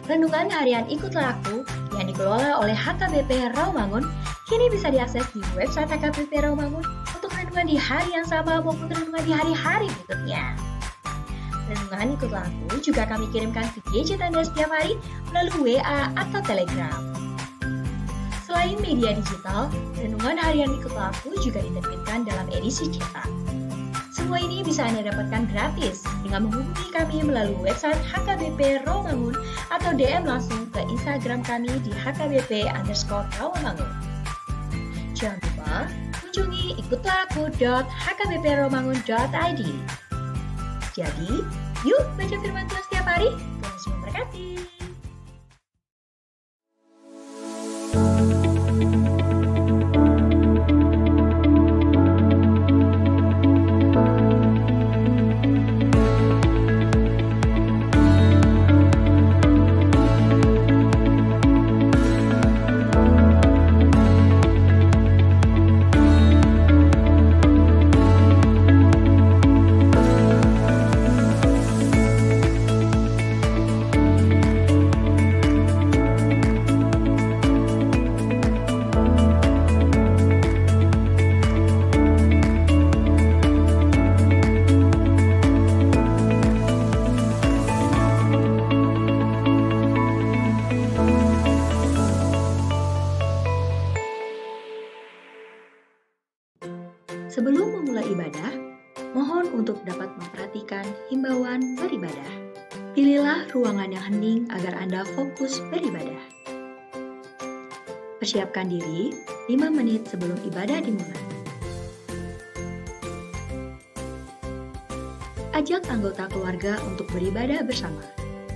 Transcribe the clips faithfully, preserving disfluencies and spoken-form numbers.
Renungan harian Ikutlah Aku yang dikelola oleh H K B P Rawamangun kini bisa diakses di website H K B P Rawamangun untuk renungan di hari yang sama maupun renungan di hari-hari berikutnya. Renungan Ikutlah Aku juga kami kirimkan ke gadget Anda setiap hari melalui W A atau Telegram. Selain media digital, renungan harian Ikutlah Aku juga diterbitkan dalam edisi cetak. Semua ini bisa Anda dapatkan gratis dengan menghubungi kami melalui website H K B P Rawamangun atau D M langsung ke Instagram kami di H K B P underscore Rawamangun. Jangan lupa kunjungi ikutlah aku dot H K B P rawamangun dot I D. Jadi, yuk baca firman Tuhan setiap hari. Tuhan Yesus memberkati. Sebelum memulai ibadah, mohon untuk dapat memperhatikan himbauan beribadah. Pilihlah ruangan yang hening agar Anda fokus beribadah. Persiapkan diri lima menit sebelum ibadah dimulai. Ajak anggota keluarga untuk beribadah bersama.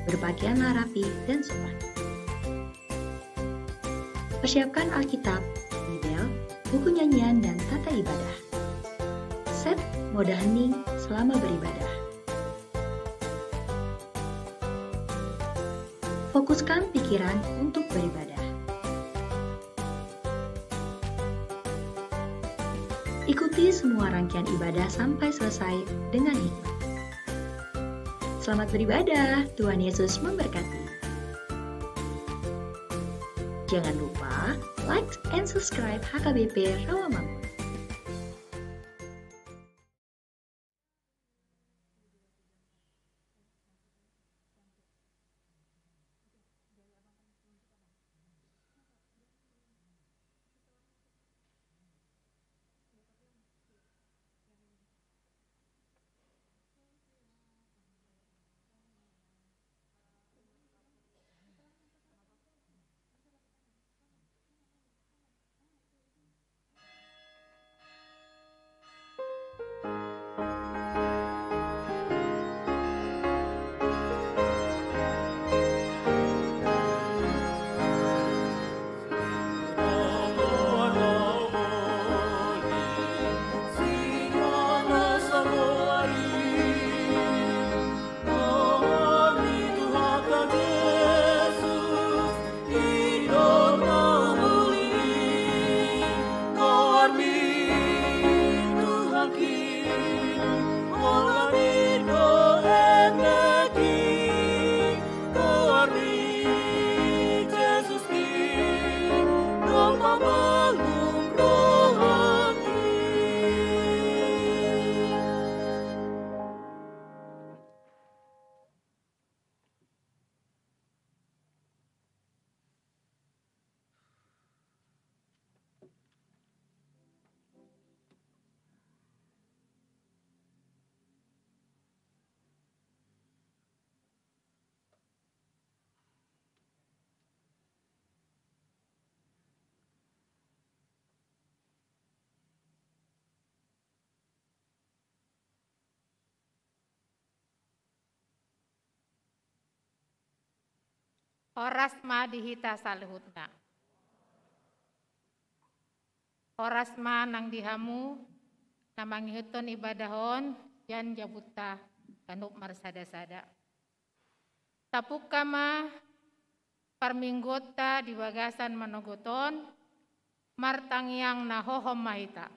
Berpakaianlah rapi dan sopan. Persiapkan Alkitab, Bibel, buku nyanyian, dan tata ibadah. Set mode hening selama beribadah. Fokuskan pikiran untuk beribadah. Ikuti semua rangkaian ibadah sampai selesai dengan hikmat. Selamat beribadah, Tuhan Yesus memberkati. Jangan lupa like and subscribe H K B P Rawamangun. Horas ma di hita saluhutna. Horas ma nang di hamu na mangihuthon ibadah on sian jabunta ganup marsada-sada. Tapungka ma parmingguonta di bagasan manogot on, martangiang na hohom ma hita.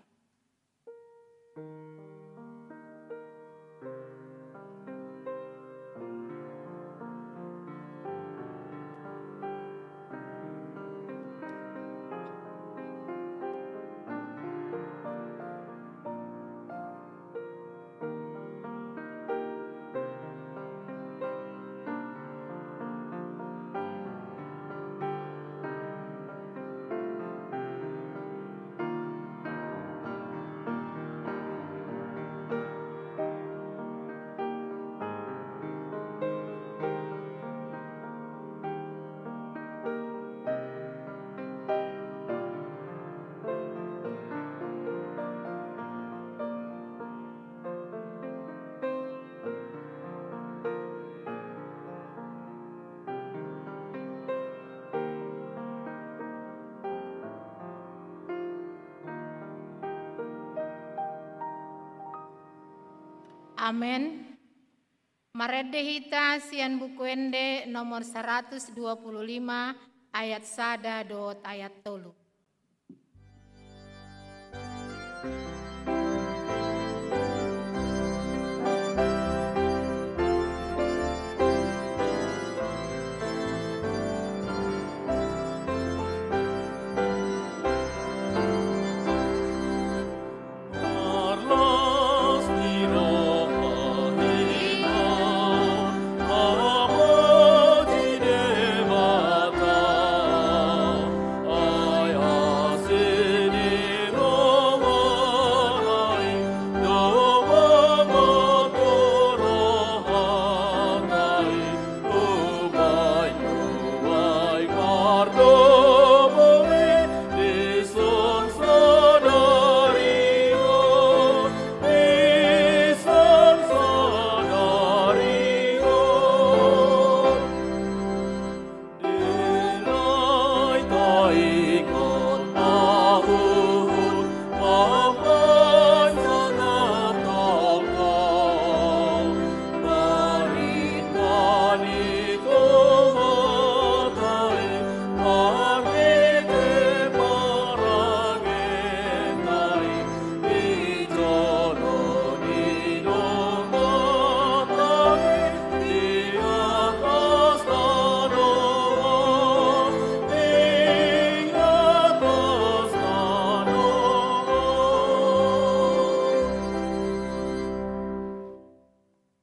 Amen. Marende hita sian Buku Ende nomor saratus dua pulu lima, ayat sada dohot ayat tolu.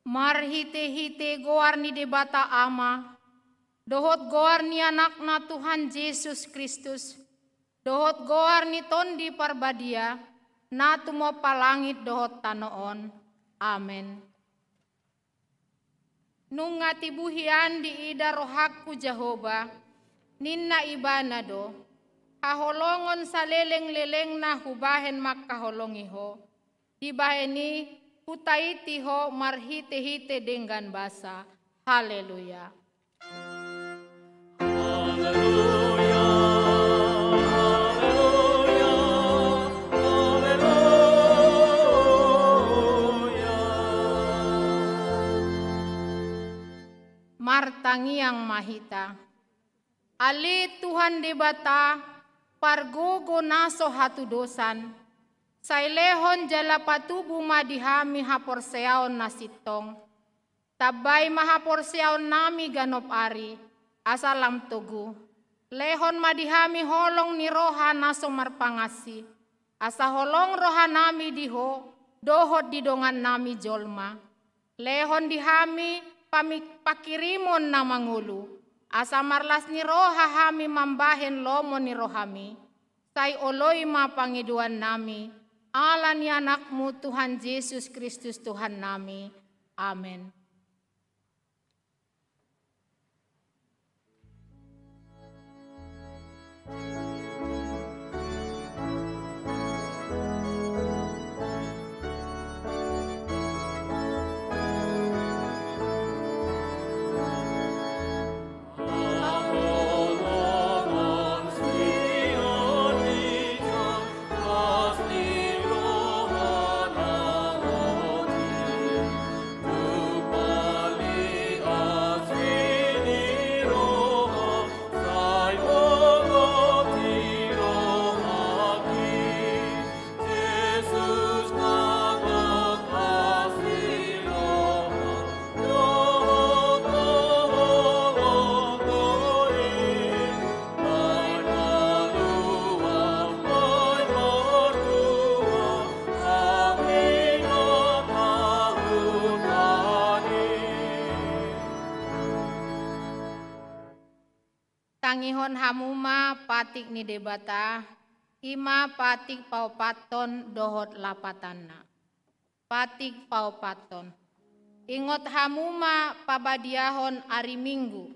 Marhitehite goar ni Debata Ama, dohot goar ni Anakna Tuhan Jesus Kristus, dohot goar ni Tondi Parbadia, na tumompa langit dohot tano on. Amen. Nunga tibu hian diida rohangku Jahowa, ninna Ibana do, haholongon salelenglelengna hubahen mangkaholongi Ho. Dibahen i hutaiti Ho marhitehite denggan basa. Haleluya. Haleluya, haleluya, haleluya. Martangiang ma hita. Ale Tuhan Debata, pargogo na so hatudosan, sai lehon jala patubu ma di hami haporseaon na sintong. Tambai ma haporseaonnami ganup ari, asa lam togu. Lehon ma di hami holong ni roha na so marpangansi, asa holong rohanami di Ho, dohot di dongannami jolma. Lehon di hami pami-, pangkirimon na mangolu, asa marlas ni roha hami mambahen lomo ni rohami. Sai oloi ma pangidoannami, ala ni Anakmu Tuhan Jesus Kristus Tuhannami. Amen. Tangihon hamu ma patik ni Debata, i ma patik paopathon dohot lapatanna. Patik paopathon. Ingot hamu ma pabadiahon ari Minggu.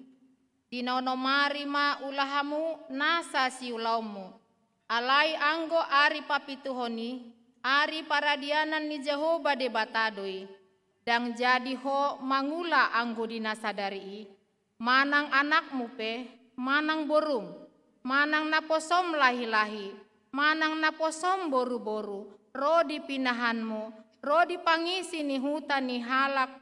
Di na onom ari ma ula hamu nasa siulaonmu. Alai anggo ari papituhon i, ari paradianan ni Jahowa Debata do i. Ndang jadi ho mangula anggo di na sadari i, manang anakmu pe, manang borum, manang naposom lahi-lahi, manang naposom boru-boru, ro di pinahanmu, ro di pangisi ni huta ni halak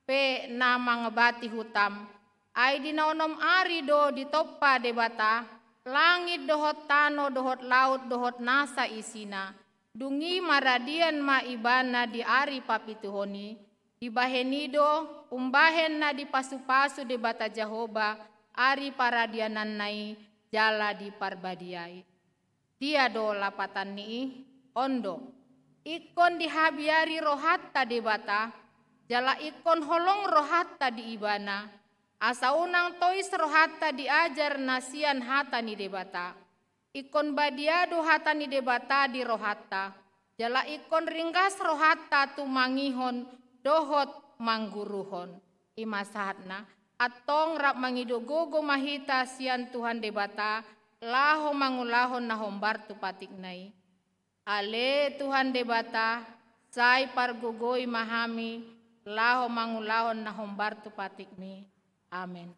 pe na mangobati hutam. Ai di na onom ari do ditompa Debata langit dohot tano dohot laut dohot nasa isina. Dung i maradian ma Ibana di ari papituhon i. Dibahen i do umbahen na dipasupasu Debata Jahowa ari paradiananna i jala diparbadiai. Dia do lapatan ni i? On do. Ingkon dihabiari rohanta Debata, jala ingkon holong rohanta di Ibana, asa unang tois rohanta di ajar na sian hata ni Debata. Ingkon badia do hata ni Debata di rohanta, jala ingkon ringgas rohanta tumangihon dohot mangguruhon. I ma sahatna. Antong rap mangido gogo ma hita sian Tuhan Debata, laho mangulahon na hombar tu patikna i. Ale Tuhan Debata, sai pargogoi ma hami, laho mangulahon na hombar tu patikmi. Amen.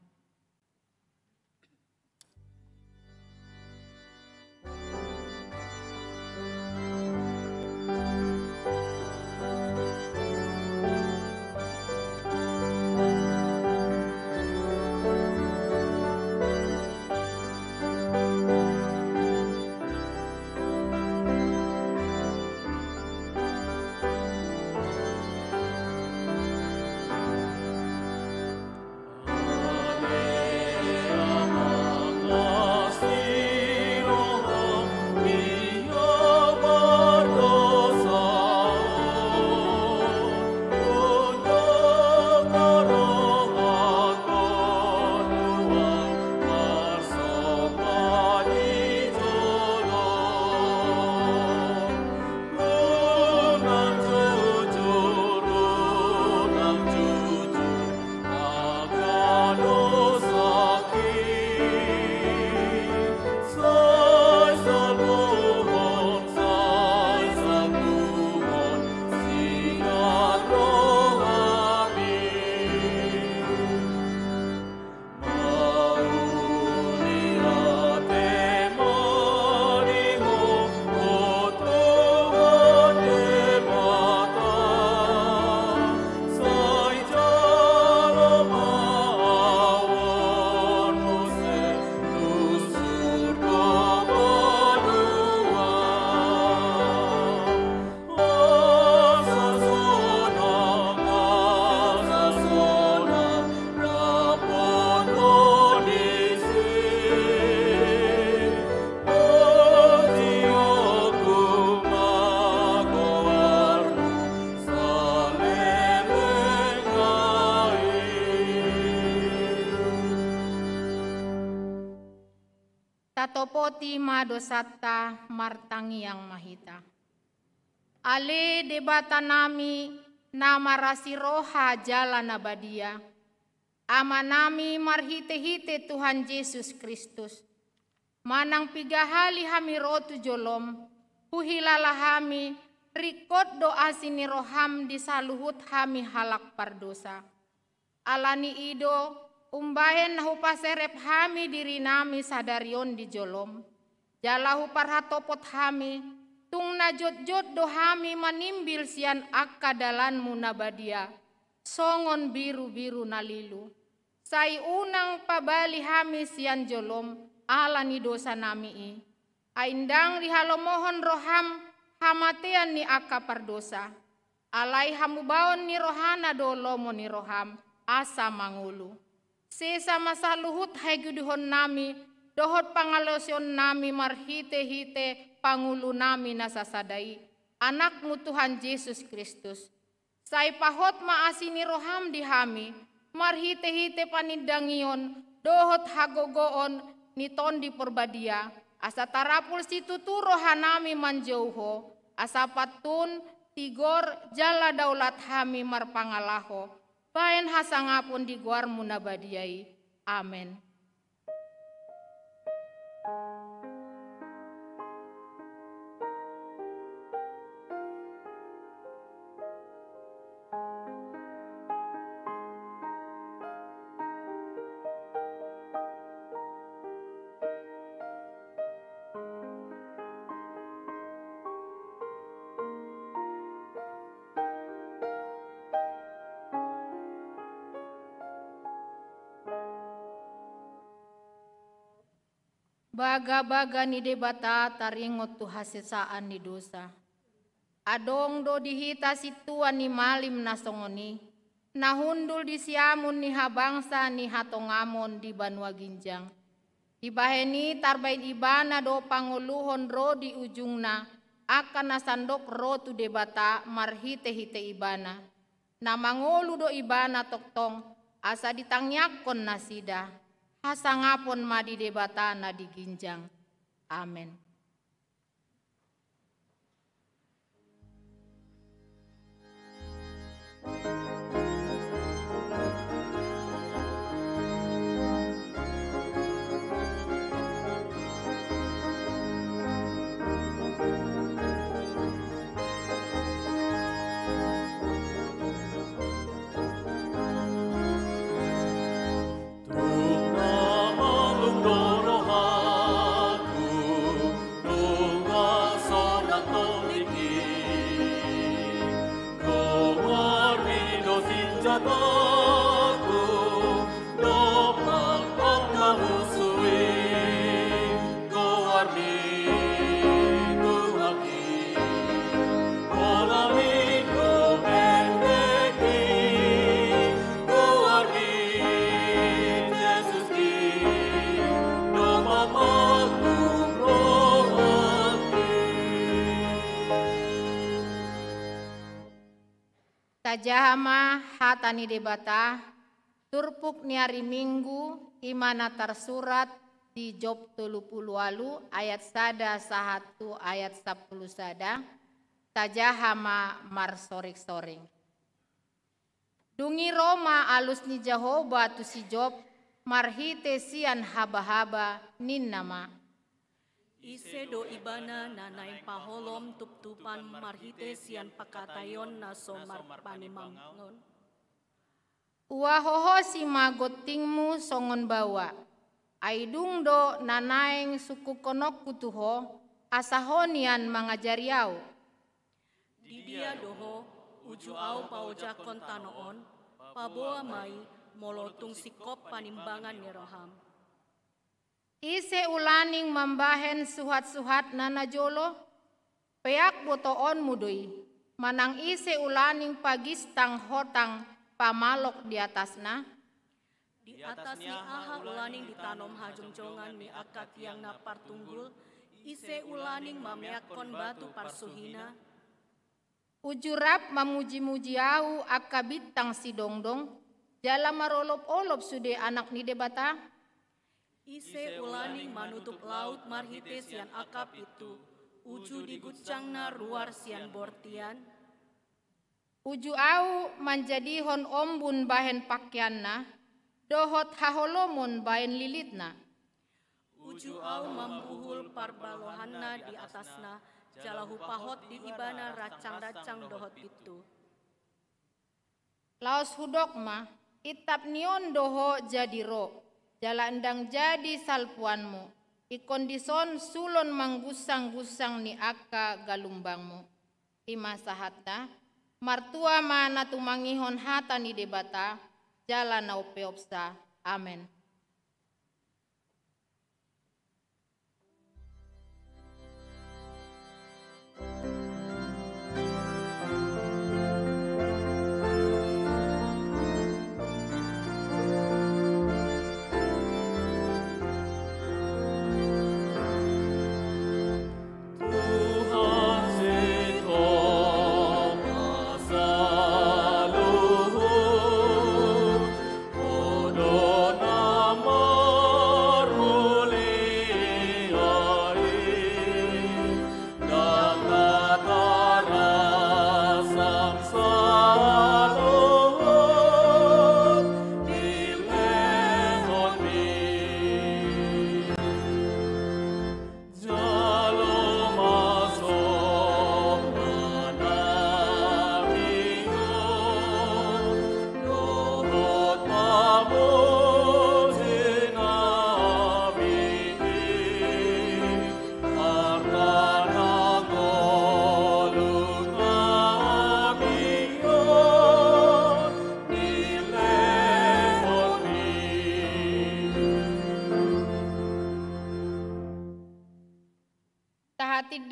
Tatopoti ma dosanta, martangiang ma hita. Ale Debatanami na marasi roha jala na badia, Amanami marhitehite Tuhan Jesus Kristus, manang piga hali hami ro tu jolom, huhilala hami, ringkot do asi ni roham di saluhut hami halak pardosa. Ala ni i do, umbahen na hupaserep hami dirinami sadari on di jolom, jala huparhatopot hami, tung na jotjot do hami manimbil sian angka dalanmu na badia, songon birubiru na lilu. Sai unang pabali hami sian jolom ala ni dosanami i. Ai ndang dihalomohon roham hamatean ni angka pardosa. Alai hamubaon ni rohana do lomo ni roham, asa mangolu. Sesa ma saluhut hagidohonnami, dohot pangalaosionnami marhitehite pangulunami na sasada i, Anakmu Tuhan Jesus Kristus. Sai pahot ma asi ni roham di hami, marhitehite panindangion, dohot hagogoon ni Tondi Porbadia, asa tarapul situtu rohanami manjou Ho, asa pantun, tigor, jala daulat hami marpangalaho, bahen hasangapon di goarmu na badia i. Amen. Bagabaga ni Debata taringot tu hasesaan ni dosa. Adong do di hita sintua ni malim na songon i, na hundul di siamun ni habangsa ni hatongamon di banua ginjang. Dibahen i tarbaen ibana do pangoluhon ro di ujungna, angka na sandok ro tu Debata marhitehite ibana. Na mangolu do ibana tongtong, asa ditangiangkon nasida. Hasangapon ma di Debata na di ginjang. Amen. Tung na malum do rohangku, nunga sonang tingki. Goarmi do sinjataku, dompak pangkamusui. Goarmi Tuhanki, holan i do pendeki. Goarmi Jesuski, dompak malum rohangki. Tajaha ma hata ni Debata, turpuk ni ari Minggu, i ma na tarsurat di Job tolu pulu ualu ayat sada sahat tu ayat sampulu sada. Tajaha ma marsoringsoring. Dung i ro ma alus ni Jahowa tu si Job marhite sian habahaba, ninna ma: Ise do ibana na naeng paholom tuptupan marhite sian pangkataion na so marpanimangon? Huahohosi ma gontingmu songon baoa, ai dung do na naeng sungkunhononku tu ho, asa ho nian mangajari ahu. Di dia do ho, uju ahu paojakhon tano on? Paboa ma i, molo tung singkop panimbangan ni roham. Ise ulaning mambahen suhatsuhatna najolo? Peak botoonmu do i. Manang ise ulaning pagistang hotang pamalok di atasna? Di atas ni aha ulaning ditanom hajongjongan ni angka tiang na partunggul? Ise ulaning mameakkon batu parsuhina? Uju rap mamujimuji ahu angka bintang sidongdong, jala marolopolop sude anak ni Debata? Ise ulaning manutup laut marhite sian angka pintu, uju diguncangna ruar sian bortian? Uju ahu manjadihon ombun bahen pangkeanna, dohot haholomon bahen lilitna. Uju ahu mambuhul parbalohanna di atasna, jala hupahot di ibana rancangranjang dohot pintu. Laos hudok ma, intap ni on do ho jadi ro, jala ndang jadi salpuanmu, ingkon dison sulon manggunsanggunsang ni angka galumbangmu. I ma sahatna. Martua ma na tumangihon hata ni Debata, jala na umpeopsa. Amen.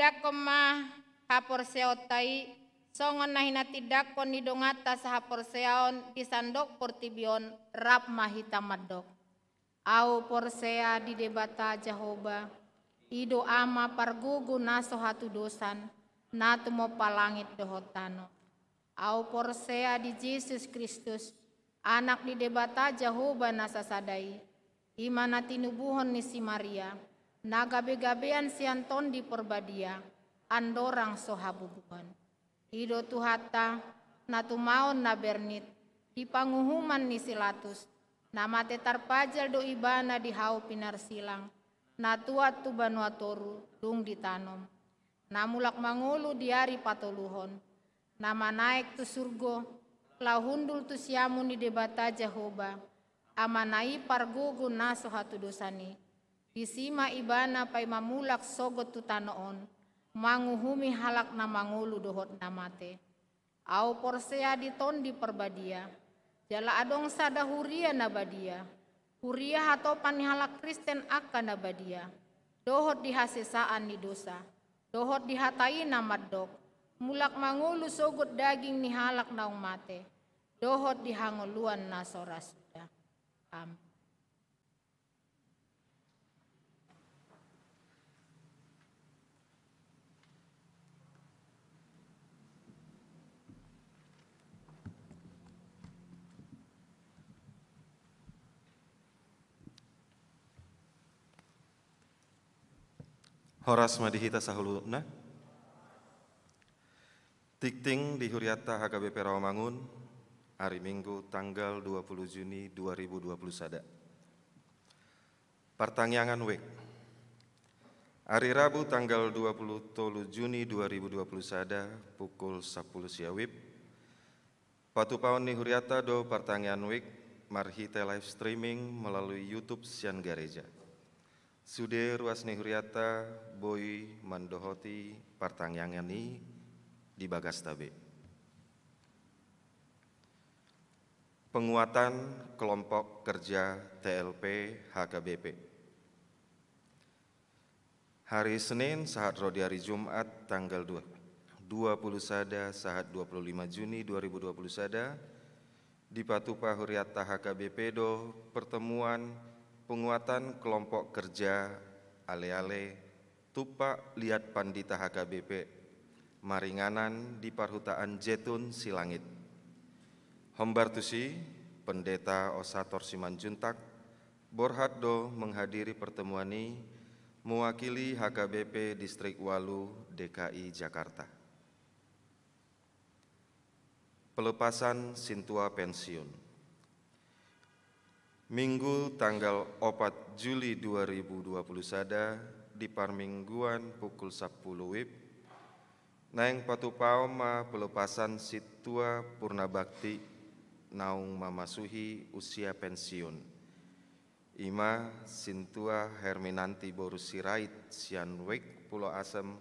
Tindangkon ma haporseaonta i, songon na hinatindangkon ni donganta sahaporseaon di sandok portibi on, rap ma hita mandok. Ahu porsea di Debata Jahowa, i do Ama pargogo na so hatudosan, na tumompa langit dohot tano. Ahu porsea di Jesus Kristus, Anak ni Debata Jahowa na sasada i, i ma na tinubuhon ni si Maria, na gabe-gabean sian Tondi Porbadia, andorang so habubuhan. I do Tuhanta, na tumaon na bernit, di panguhuman ni si Latus, na mate tarpajal do Ibana di hau pinarsilang, na tuat tu banua toru, dung ditanom. Na mulak mangolu di ari patoluhon, na manaek tu surgo, laho hundul tu siamun ni Debata Jahowa, Amana i pargogo na so hatudosan i. Disi ma Ibana paima mulak sogot tu tano on, manguhumi halak na mangolu dohot na mate. Ahu porsea di Tondi Porbadia, jala adong sada huria na badia, huria hatopan ni halak Kristen angka na badia, dohot di hasesaan ni dosa, dohot di hata i na mandok, mulak mangolu sogot daging ni halak naung mate, dohot di hangoluan na so ra suda. Amin. Horas ma di hita saluhutna. Tingting di hurianta H K B P Rawamangun, ari Minggu tanggal dua puluh Juni dua ribu dua puluh sada. Partangiangan wijk. Ari Rabu tanggal dua puluh tolu Juni dua ribu dua puluh sada, pukul sampulu sia wib, patupaon ni hurianta do partangiangan wijk marhite live streaming melalui YouTube sian gareja. Sude ruas ni hurianta boi mandohoti partangiangan i di bagasta be. Penguatan kelompok kerja T L P H K B P. Hari Senin sahat ro di hari Jumat tanggal dua, dua puluh sada sahat dua puluh lima Juni dua ribu dua puluh sada, dipatupa hurianta H K B P do pertemuan penguatan kelompok kerja ale-ale tumpak liat pandita H K B P maringanan di parhutaan Jetun Silangit. Hombar tusi, Pendeta Osator Simanjuntak borhat do menghadiri pertemuan i mewakili H K B P Distrik walu D K I Jakarta. Pelepasan sintua pensiun. Minggu tanggal opat Juli dua ribu dua puluh sada di parmingguan pukul sampulu wib, naeng patupaon ma pelepasan sintua purna bakti naung mamasuhi usia pensiun. I ma sintua Herminanti boru Sirait sian wijk Pulo Asem,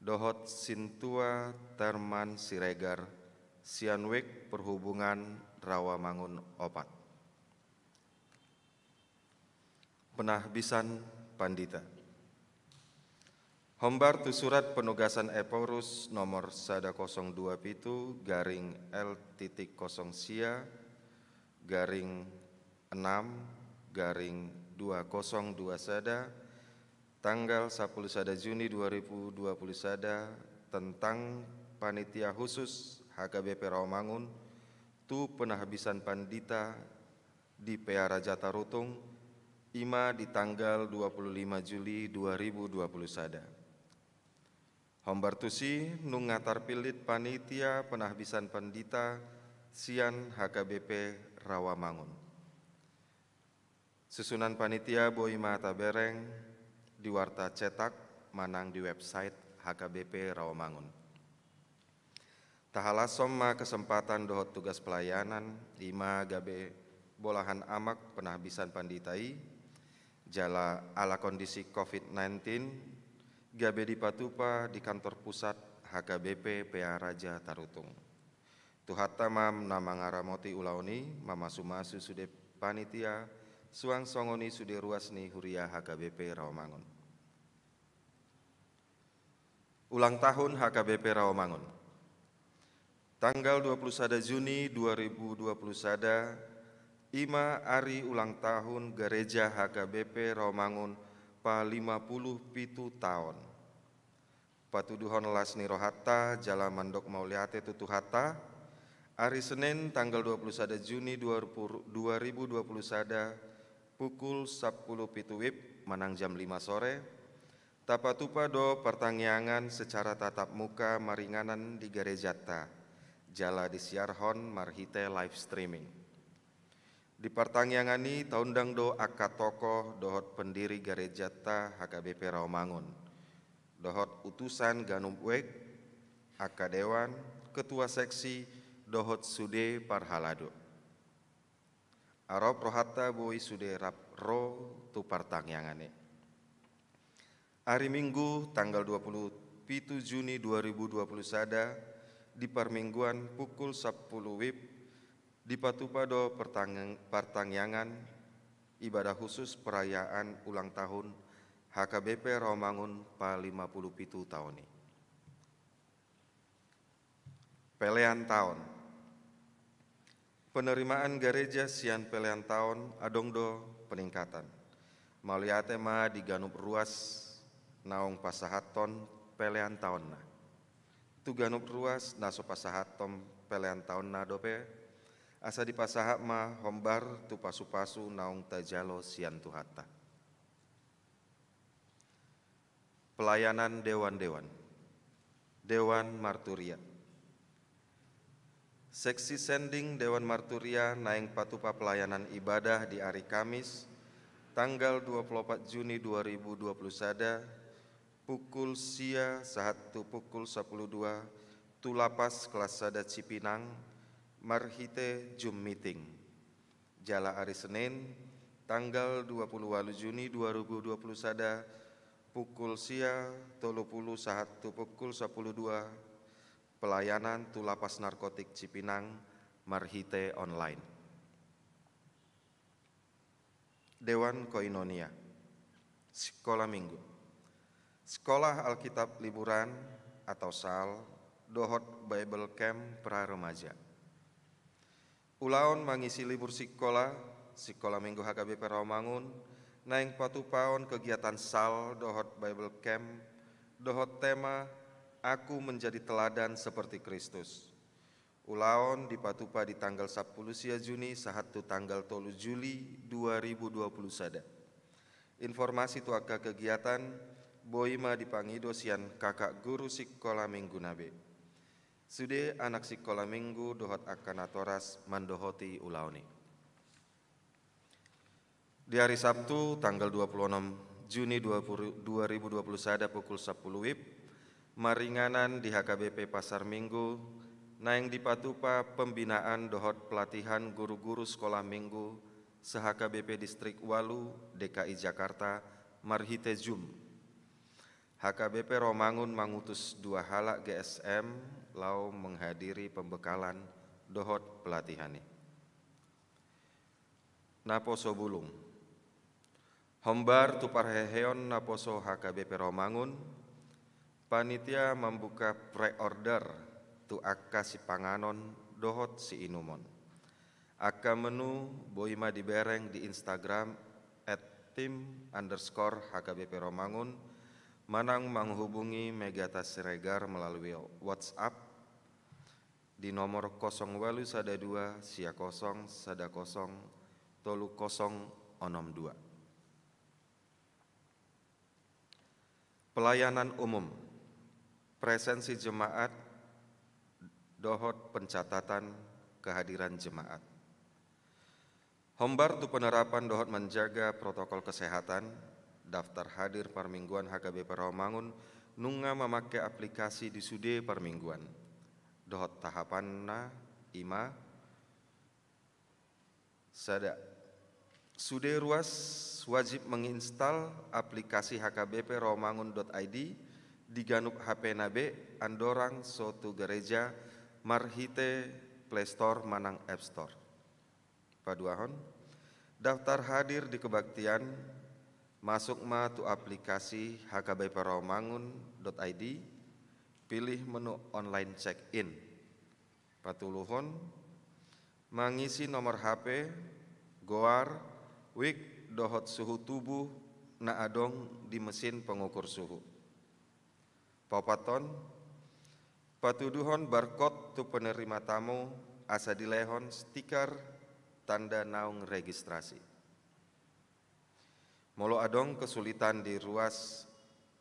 dohot sintua Terman Siregar sian wijk Perhubungan Rawamangun opat. Penahbisan pandita. Hombar tu surat penugasan Ephorus nomor sada kosong dua pitu garing L titik kosong sia garing enam garing dua kosong dua sada, tanggal sampulu sada Juni dua ribu dua puluh sada, tentang panitia khusus H K B P Rawamangun tu penahbisan pandita di P A Raja Tarutung, i ma di tanggal dua puluh lima Juli dua ribu dua puluh sada. Hombar tusi nunga tarpillit panitia penahbisan pandita sian H K B P Rawamangun. Susunan panitia boi ma tabereng di warta cetak manang di website H K B P Rawamangun. Tahalashon ma kesempatan dohot tugas pelayanan, i ma gabe bolahan amak penahbisan pandita i, jala ala kondisi covid nineteen, gabe dipatupa di kantor pusat H K B P P A Raja Tarutung. Tuhanta ma na mangaramoti ulaon i, mamasumasu sude panitia, suang songon i sude ruas ni huria H K B P Rawamangun. Ulang tahun H K B P Rawamangun. Tanggal dua puluh sada Juni dua ribu dua puluh sada, i ma ari ulang tahun Gareja H K B P Rawamangun pa lima puluh pitu taon. Patuduhon las ni rohanta jala mandok mauliate tu Tuhanta, ari Senin tanggal dua puluh sada Juni dua ribu dua puluh sada, pukul sampulu pitu wib manang jam lima sore, tapatupa do partangiangan secara tatap muka maringanan di garejanta, jala disiarhon marhite live streaming. Di partangiangan i taundang do angka tokoh dohot pendiri garejanta H K B P Rawamangun, dohot utusan ganup wijk, angka dewan, ketua seksi, dohot sude parhalado. Arop rohanta boi sude rap ro tu partangiangan i. Ari Minggu tanggal dua puluh pitu Juni dua ribu dua puluh sada, di parmingguan pukul sampulu wib, dipatupa do partang-, partangiangan ibadah khusus perayaan ulang tahun H K B P Rawamangun pa lima puluh pitu taon i. Pelean taon. Penerimaan gareja sian pelean taon adong do peningkatan. Mauliate ma di ganup ruas naung pasahathon pelean taonna. Tu ganup ruas na so pasahathon pelean taonna dope, asa dipasahat ma hombar tu pasupasu naung tajalo sian Tuhanta. Pelayanan dewan-dewan. Dewan Marturia. Seksi sending Dewan Marturia naeng patupa pelayanan ibadah di ari Kamis, tanggal dua puluh opat Juni dua ribu dua puluh sada, pukul sia sahat tu pukul sampulu dua, tu Lapas Kelas Sada Cipinang, marhite Zoom meeting. Jala ari Senin, tanggal dua puluh walu Juni dua ribu dua puluh sada, pukul sia tolu pulu sahat tu pukul sampulu dua, pelayanan tu Lapas Narkotik Cipinang, marhite online. Dewan Koinonia. Sikola Minggu. Sikola Alkitab Liburan atau sal, dohot Bible Camp Pra Remaja. Ulaon mangisi libur sikola, Sikola Minggu H K B P Rawamangun naeng patupaon kegiatan sal dohot Bible Camp, dohot tema Aku Menjadi Teladan Seperti Kristus. Ulaon dipatupa di tanggal sampulu sia Juni sahat tu tanggal tolu Juli dua ribu dua puluh sada. Informasi tu angka kegiatan boi ma dipangido sian kakak guru sikola Minggu na be. Sude anak sikola Minggu dohot angka natoras mandohoti ulaon i. Di ari Sabtu, tanggal dua puluh onom Juni dua puluh, dua ribu dua puluh sada pukul sampulu wib, maringanan di H K B P Pasar Minggu, naeng dipatupa pembinaan dohot pelatihan guru-guru sekolah minggu se-H K B P Distrik walu D K I Jakarta marhite Zoom. H K B P Rawamangun mangutus dua halak G S M laho menghadiri pembekalan dohot pelatihan i. Naposo bulung. Hombar tu parheheon naposo H K B P Rawamangun, panitia mambuka pre-order tu angka sipanganon dohot siinumon. Angka menu boi ma dibereng di Instagram at tim underscore H K B P Rawamangun, manang manghubungi Megata Siregar melalui WhatsApp di nomor kosong walu sada dua sia kosong sada kosong tolu kosong onom dua. Pelayanan umum, presensi jemaat, dohot pencatatan kehadiran jemaat. Hombar tu penerapan dohot menjaga protokol kesehatan, daftar hadir parmingguan H K B P Rawamangun nunga mamake aplikasi di sude parmingguan. Dohot tahapanna i ma: sada, sude ruas wajib menginstal aplikasi H K B P Rawamangun dot I D di ganup H P na be andorang so tu gareja marhite Play Store manang App Store. Paduahon, daftar hadir di kebaktian, masuk ma tu aplikasi H K B P Rawamangun dot I D, Pilih menu online check-in. Patoluhon, mangisi nomor H P, goar, wik dohot suhu tubuh na adong di mesin pengukur suhu. Paopathon, patuduhon barcode tu penerima tamu asa dilehon stiker tanda naung registrasi. Molo adong kesulitan di ruas,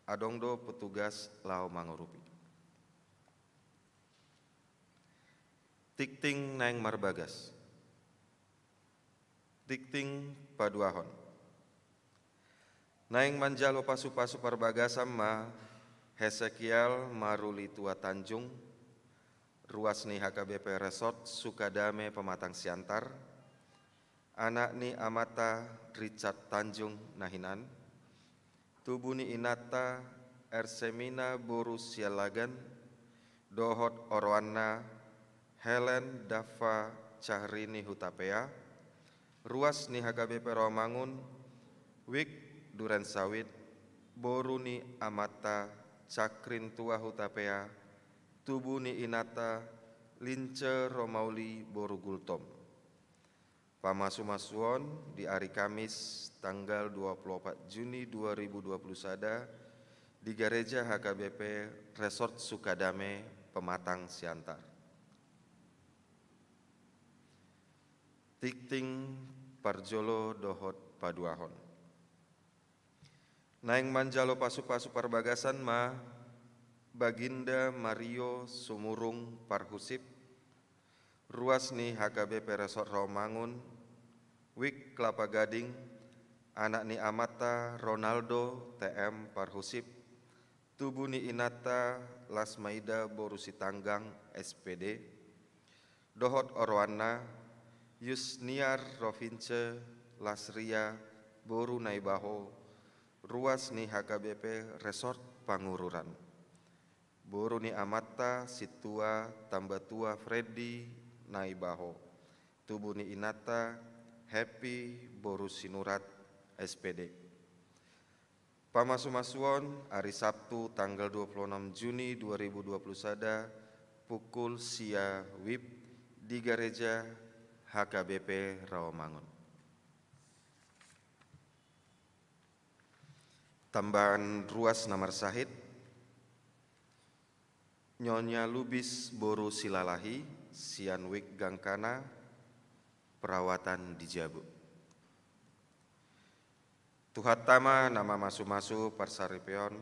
adong do petugas laho mangurupi. Tingting naeng marbagas. Tingting paduahon. Naeng manjalo pasu-pasu parbagasan ma Hesekial Maruli Tua Tanjung, ruas ni H K B P Resort Sukadame Pematang Siantar, anak ni amanta Richard Tanjung na hinan, tubu ni inanta Ersemina boru Sialagan, dohot oroanna Helen Daffa Cahrini Hutapea, ruas ni H K B P Rawamangun, wik Duren Sawit, boru ni amanta Cakrin Tua Hutapea, tubu ni inanta Lince Romauli boru Gultom. Pamasu-masuon di ari Kamis tanggal dua puluh opat Juni dua ribu dua puluh sada di Gareja H K B P Resort Sukadame Pematang Siantar. Tingting parjolo dohot paduahon. Naeng manjalo pasu-pasu parbagasan ma Baginda Mario Sumurung Parhusip, ruas ni H K B P Resort Rawamangun, wik Kelapa Gading, anak ni amanta Ronaldo T M Parhusip, tubu ni inanta Lasmaida boru Sitanggang S P D, dohot oroanna Yusniar Rovince Lasria boru Naibaho, ruas ni H K B P Resort Pangururan, boru ni amanta Sintua Tambatua Freddy Naibaho, tubu ni inanta Happy boru Sinurat S P D. Pamasu-masuon ari Sabtu tanggal dua puluh enam Juni dua ribu dua puluh sada, pukul sia wib di Gareja H K B P Rawamangun. Tambahan ruas na marsahit, Nyonya Lubis boru Silalahi, sian wik Gangkana, perawatan di Jabu. Tuhanta ma na mamasu-masu parsaripeon,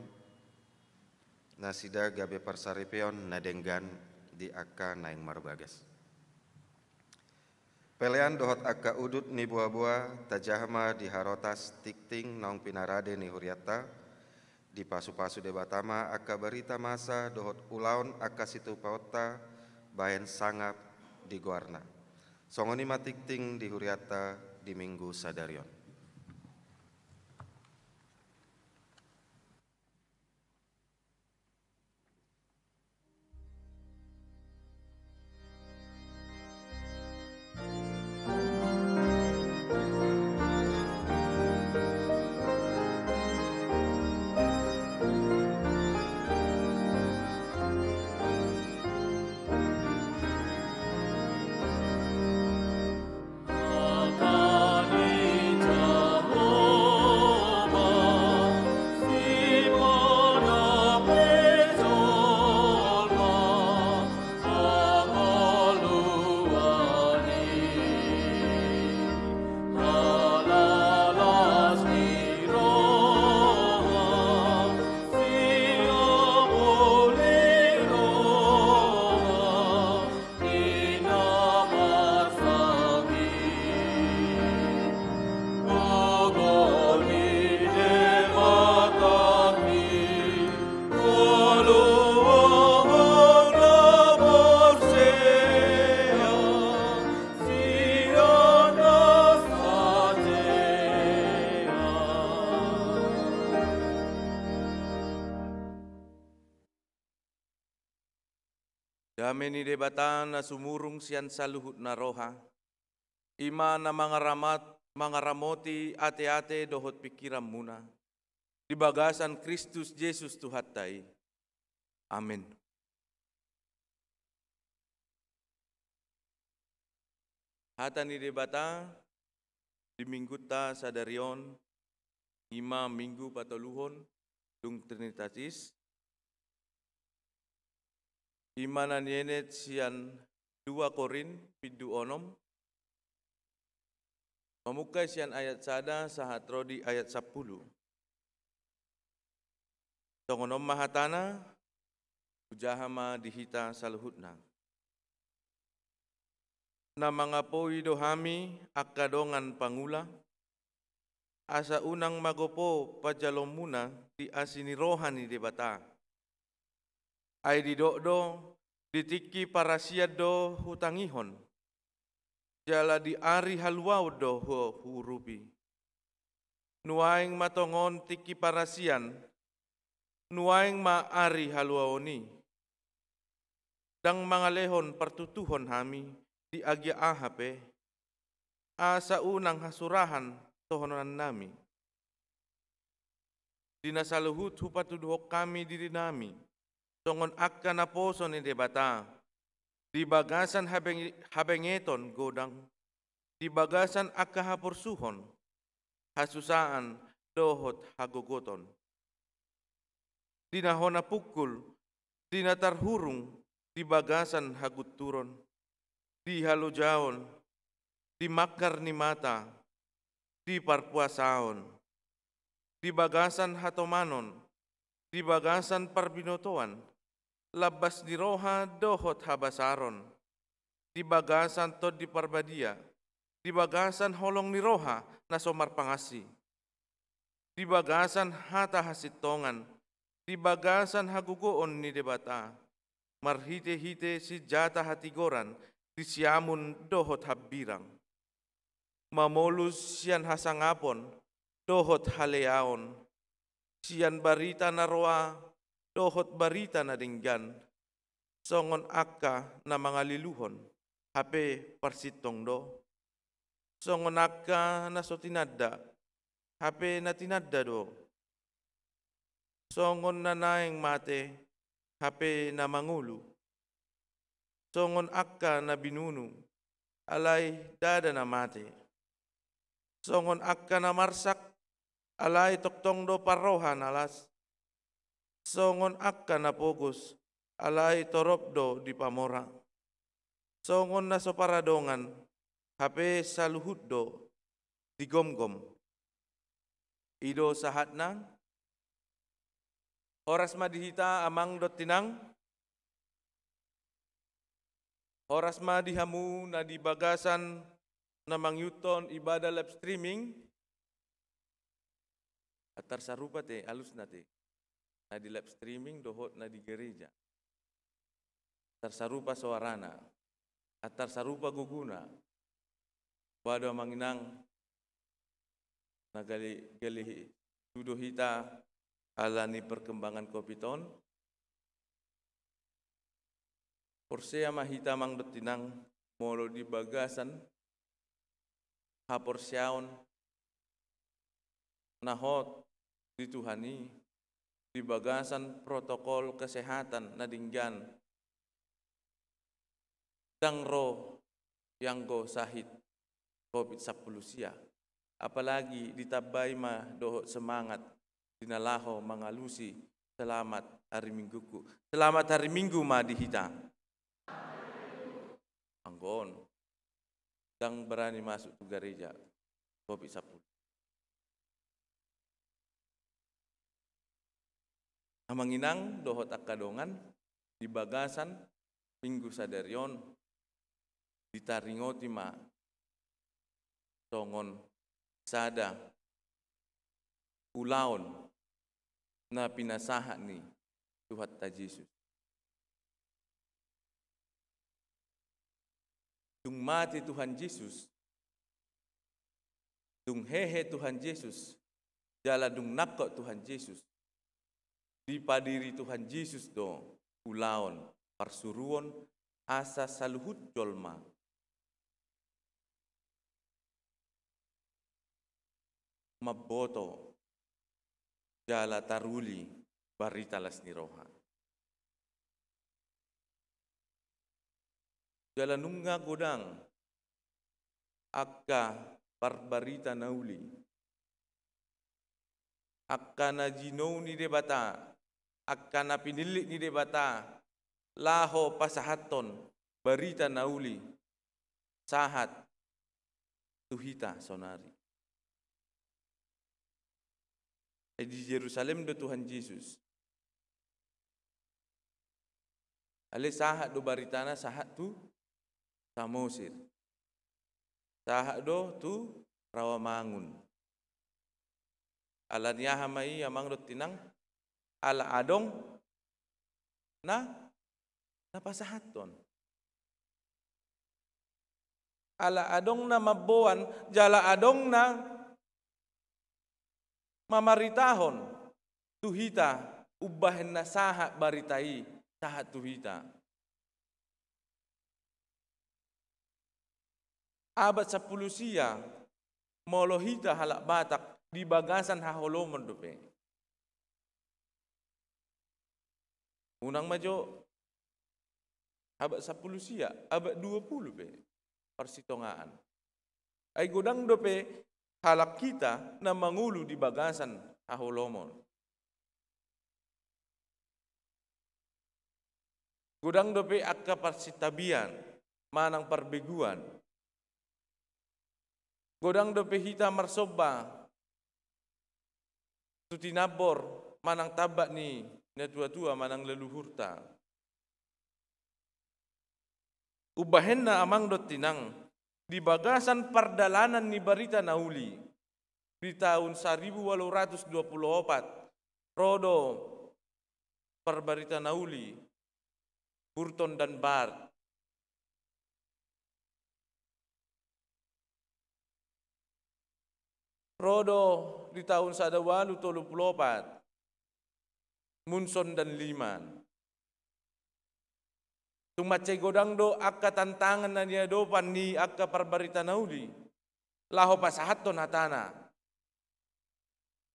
nasida gabe parsaripeon na denggan di angka naeng marbagas. Pelean dohot angka udut ni boa-boa, tajaha ma di harotas tingting naung pinarade ni hurianta, dipasu-pasu Debata ma angka barita masa dohot ulaon angka situpaonta bahen sangap di goarna. Songon i ma tingting di hurianta di Minggu sadari on. Dame ni Debata na sumurung sian saluhut na roha, i ma na mangaramat-, mangaramoti ate-ate dohot pingkiranmuna, di bagasan Kristus Jesus Tuhanta i. Amen. Hata ni Debata di minggunta sadari on, i ma minggu patoluhon dung Trinitatis, i ma na nienet sian dua Korint bindu onom, mamungka sian ayat sada sahat ro di ayat sampulu. Songon on ma hatana, hujaha ma di hita saluhutna. Na mangapoi do hami angka dongan pangula, asa unang magopo panjaloonmuna di asi ni roha ni Debata. Ai didok do, di tingki parasian do hutangihon, jala di ari haluaon do hu-, huurupi. Nuaeng ma tongon tingki parasian, nuaeng ma ari haluaon i. Ndang mangalehon partutuhon hami di agia aha pe, asa unang hasurahan tohononnami. Di na saluhut hupatuduhon hami dirinami, songon angka naposo ni Debata, di bagasan habenge-, habengeton godang, di bagasan angka haporsuhon, hasusaan dohot hagogoton. Di na hona pungkul, di na tarhurung di bagasan hagunturon, di halojaon, di mangkar ni mata, di parpuasaon, di bagasan hatomanon, di bagasan parbinotoan, lambas ni roha dohot habasaron, di bagasan Tondi Parbadia, di bagasan holong ni roha na so marpangansi, di bagasan hata hasintongan, di bagasan hagogoon ni Debata, marhitehite sinjata hatigoran di siamun dohot hambirang. Mamolus sian hasangapon dohot haleaon, sian barita na roa dohot barita na denggan, songon angka na mangaliluhon, hape parsintong do, songon angka na so tinanda, hape na tinanda do, songon na naeng mate, hape na mangolu, songon angka na binunu, alai ndada na mate, songon angka na marsak, alai tongtong do parroha na las, songon angka na pogos, alai torop do dipamora, songon na so paradongan, hape saluhut do digomgom. I do sahatna. Horas ma di hita amang dohot inang. Horas ma di hamu na di bagasan na mangihuthon ibadah live streaming. Antar sarupa te, alusna te. Na di live streaming dohot na di gereja. Antar sarupa soarana. Antar sarupa gogona. Ba do amang inang, na gali, gali tu do hita ala ni perkembangan covid on. Porsea ma hita amang dohot inang, molo di bagasan haporseaon na hot di Tuhan i, di bagasan protokol kesehatan na denggan, ndang ro ianggo sahit covid sampulu sia. Apalagi ditambai ma dohot semangat di na laho mangalusi selamat hari Mingguku. Selamat hari Minggu ma di hita. Anggo on, ndang berani masuk tu gareja covid sampulu. Amang inang dohot angka dongan, di bagasan minggu sadari on ditaringoti ma songon sada ulaon na pinasahat ni Tuhanta Jesus. Dung mate Tuhan Jesus, dung hehe Tuhan Jesus, jala dung nangkok Tuhan Jesus, dipadiri Tuhan Jesus do ulaon parsuruon asa saluhut jolma mamboto jala taruli barita las ni roha. Jala nunga godang angka parbarita na uli, angka na jinou ni Debata, angka na pinillit ni Debata, laho pasahathon barita na uli sahat tu hita saonari. Ai di Jerusalem do Tuhan Jesus. Alai sahat do baritana sahat tu Samosir. Sahat do tu Rawamangun. Ala ni aha ma i amang dohot inang? Ala adong na, na pasahathon. Ala adong na mamboan, jala adong na mamaritahon tu hita, umbahen na sahat barita i, sahat tu hita. Abad sampulu sia, molo hita halak Batak di bagasan haholomon dope. Unang ma jo abad sampulu sia, abad dua pulu pe parsitongaan. Ai godang dope halak hita na mangolu di bagasan haholomon. Godang dope angka parsintabian manang parbeguan. Godang dope hita marsomba tu tinambor manang tambak ni natuatua manang leluhurta. Umbahenna amang dohot inang, di bagasan pardalanan ni barita na uli, di taon saribu walu ratus dua pulu opat, ro do parbarita na uli, Burton dan Bart. Ro do di taon sada walu tolu pulu opat, Munson dan Liman. Tung mansai godang do angka tantangan na niadopan ni angka parbarita na uli, laho pasahathon hatana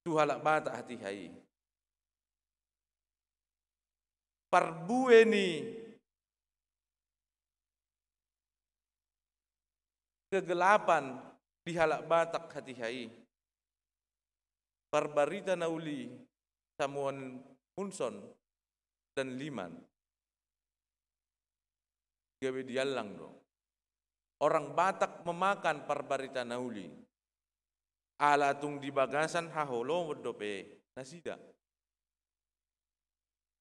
tu halak Batak hatiha i. Parbue ni kegelapan di halak Batak hatiha i. Parbarita na uli samuan Munson dan Liman. Gabe diallang do. Orang Batak memakan parbarita na uli. Ala tung di bagasan haholomon dope nasida.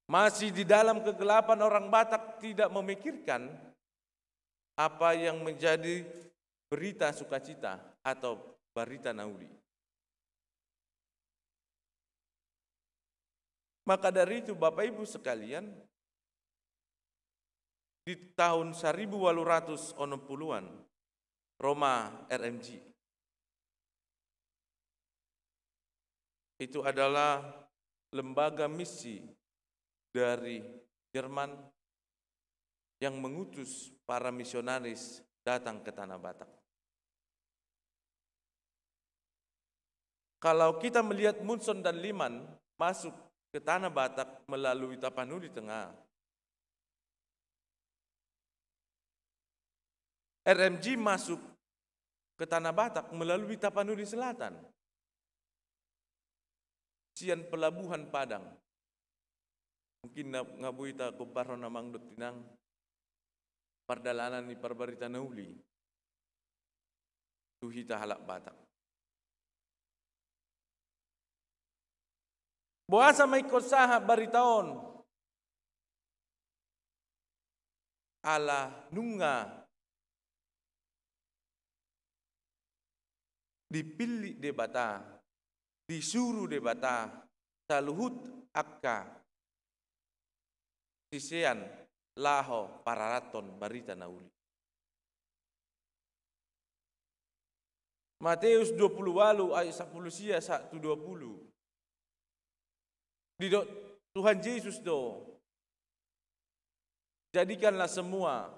Masih di dalam kegelapan orang Batak tidak memikirkan apa yang menjadi berita sukacita atau barita na uli. Maka dari itu, Bapak Ibu sekalian, di tahun saribu walu ratus onom puluhan, ro ma R M G. Itu adalah lembaga misi dari Jerman yang mengutus para misionaris datang ke Tanah Batak. Kalau kita melihat Munson dan Liman masuk ke Tanah Batak melalui Tapanuli Tengah, R M G masuk ke Tanah Batak melalui Tapanuli Selatan. Sian pelabuhan Padang. Mungkin na, nga boi tagombarhon amang dohot inang pardalanan ni parbarita na uli tu hita halak Batak. Boasa ma ingkon sahat barita on? Ala nunga dipillit Debata, disuru Debata saluhut angka sisean laho pararathon barita na uli. Mateus dua pulu walu ayat sampulu sia sahat tu dua pulu. Didok Tuhan Jesus do, "Jadikanlah semua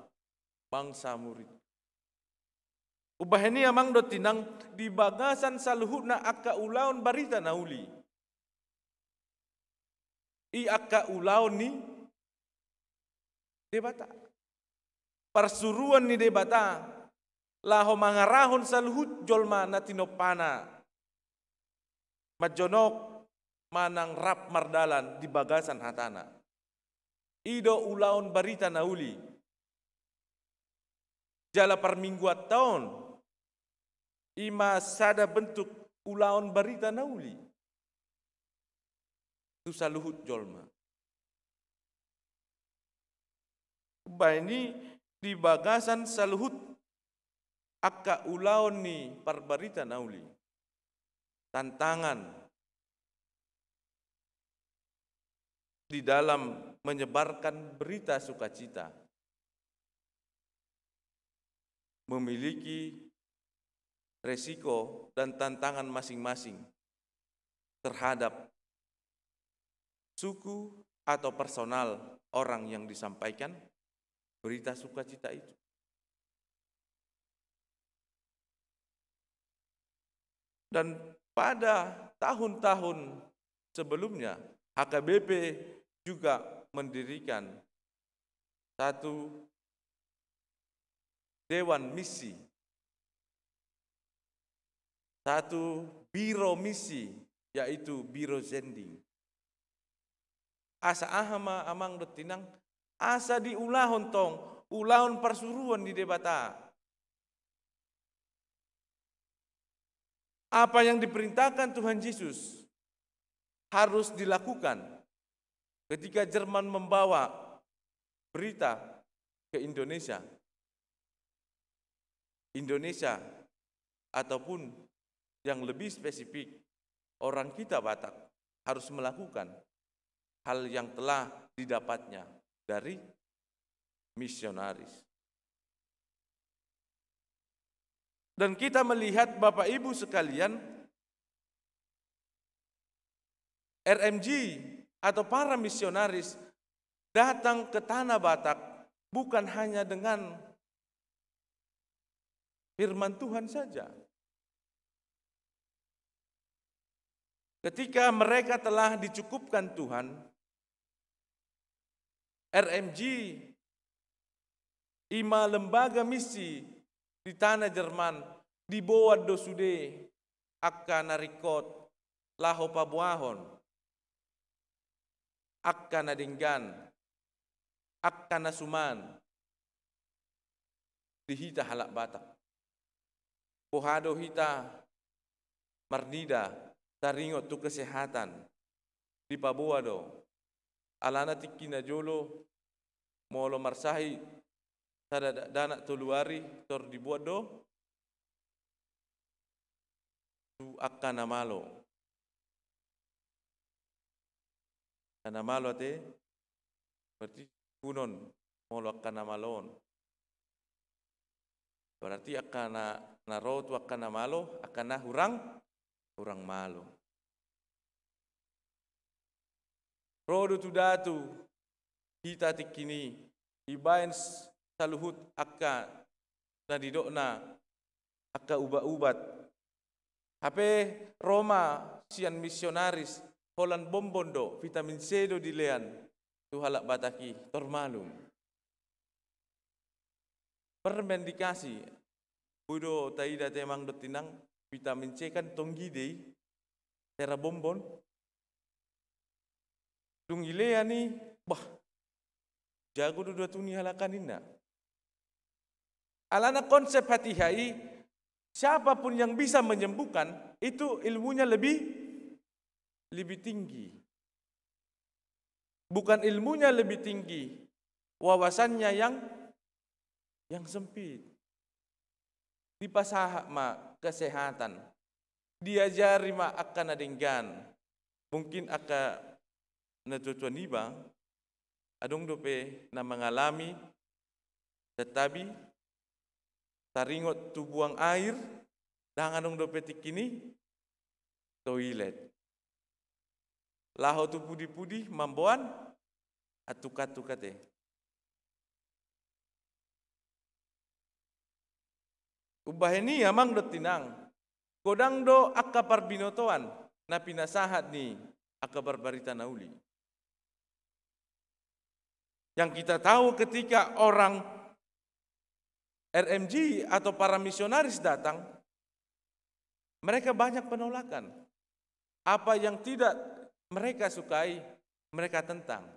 bangsa murid." Umbahen i amang dohot inang, di bagasan saluhutna angka ulaon barita na uli, i angka ulaon ni Debata. Parsuruan ni Debata laho mangarahon saluhut jolma na tinompana manjonok manang rap mardalan di bagasan hatana. I do ulaon barita na uli. Jala parmingguanta on, i ma sada bentuk ulaon barita na uli tu saluhut jolma. Baen i di bagasan saluhut angka ulaon ni parbarita na uli. Tantangan di dalam menyebarkan berita sukacita memiliki resiko dan tantangan masing-masing terhadap suku atau personal orang yang disampaikan berita sukacita itu. Dan pada tahun-tahun sebelumnya, H K B P juga mendirikan satu dewan misi, satu biro misi, yaitu biro sending. Asa aha ma amang dohot inang, asa diulahon tong ulaon parsuruon ni Debata. Apa yang diperintahkan Tuhan Yesus harus dilakukan ketika Jerman membawa berita ke Indonesia. Indonesia, ataupun yang lebih spesifik, orang kita Batak harus melakukan hal yang telah didapatnya dari misionaris. Dan kita melihat, Bapak Ibu sekalian, R M J atau para misionaris datang ke tanah Batak bukan hanya dengan firman Tuhan saja. Ketika mereka telah dicukupkan Tuhan, R M J i ma lembaga misi di tanah Jerman, diboan do sude angka na ringkot laho paboahon angka na denggan, angka na suman di hita halak Batak. Boha do hita marnida taringot tu kesehatan, dipaboa do. Alana tingki na jolo molo marsahit sada dakdanak tolu ari tor diboan do tu angka na malo. Angka na malo ate, berarti kunon molo angka na malo on. Berarti angka na, na ro tu angka na malo, angka na hurang, hurang malo. Ro do tu datu hita tingki i, ibaen s-, saluhut angka na nidokna, angka ubat-ubat. Hape ro ma sian misionaris, holan bonbon do, vitamin C do dilean tu halak Batak i, tor malum. Permen dikasih. Boi do taida ate amang dohot inang, vitamin C kan tonggi do i, sera bonbon. Dung dilean i, bah, jago do datu ni halak an ninna. Alana konsep hatiha i, siapapun yang bisa menyembuhkan, itu ilmunya lebih, lebih tinggi. Bukan ilmunya lebih tinggi, wawasannya yang, yang sempit. Dipasahat ma kesehatan, diajari ma angka na denggan. Mungkin angka na tua-tua niba, adong dope na mangalami, santabi, taringot tu buang air, ndang adong dope tingki i toilet. Laho tu pudi-pudi mamboan antuk-antuk ate. Umbahen i amang dohot inang, godang do angka parbinotoan na pinasahat ni angka parbarita na uli. Yang kita tahu, ketika orang R M G atau para misionaris datang, mereka banyak penolakan. Apa yang tidak mereka sukai, mereka tentang.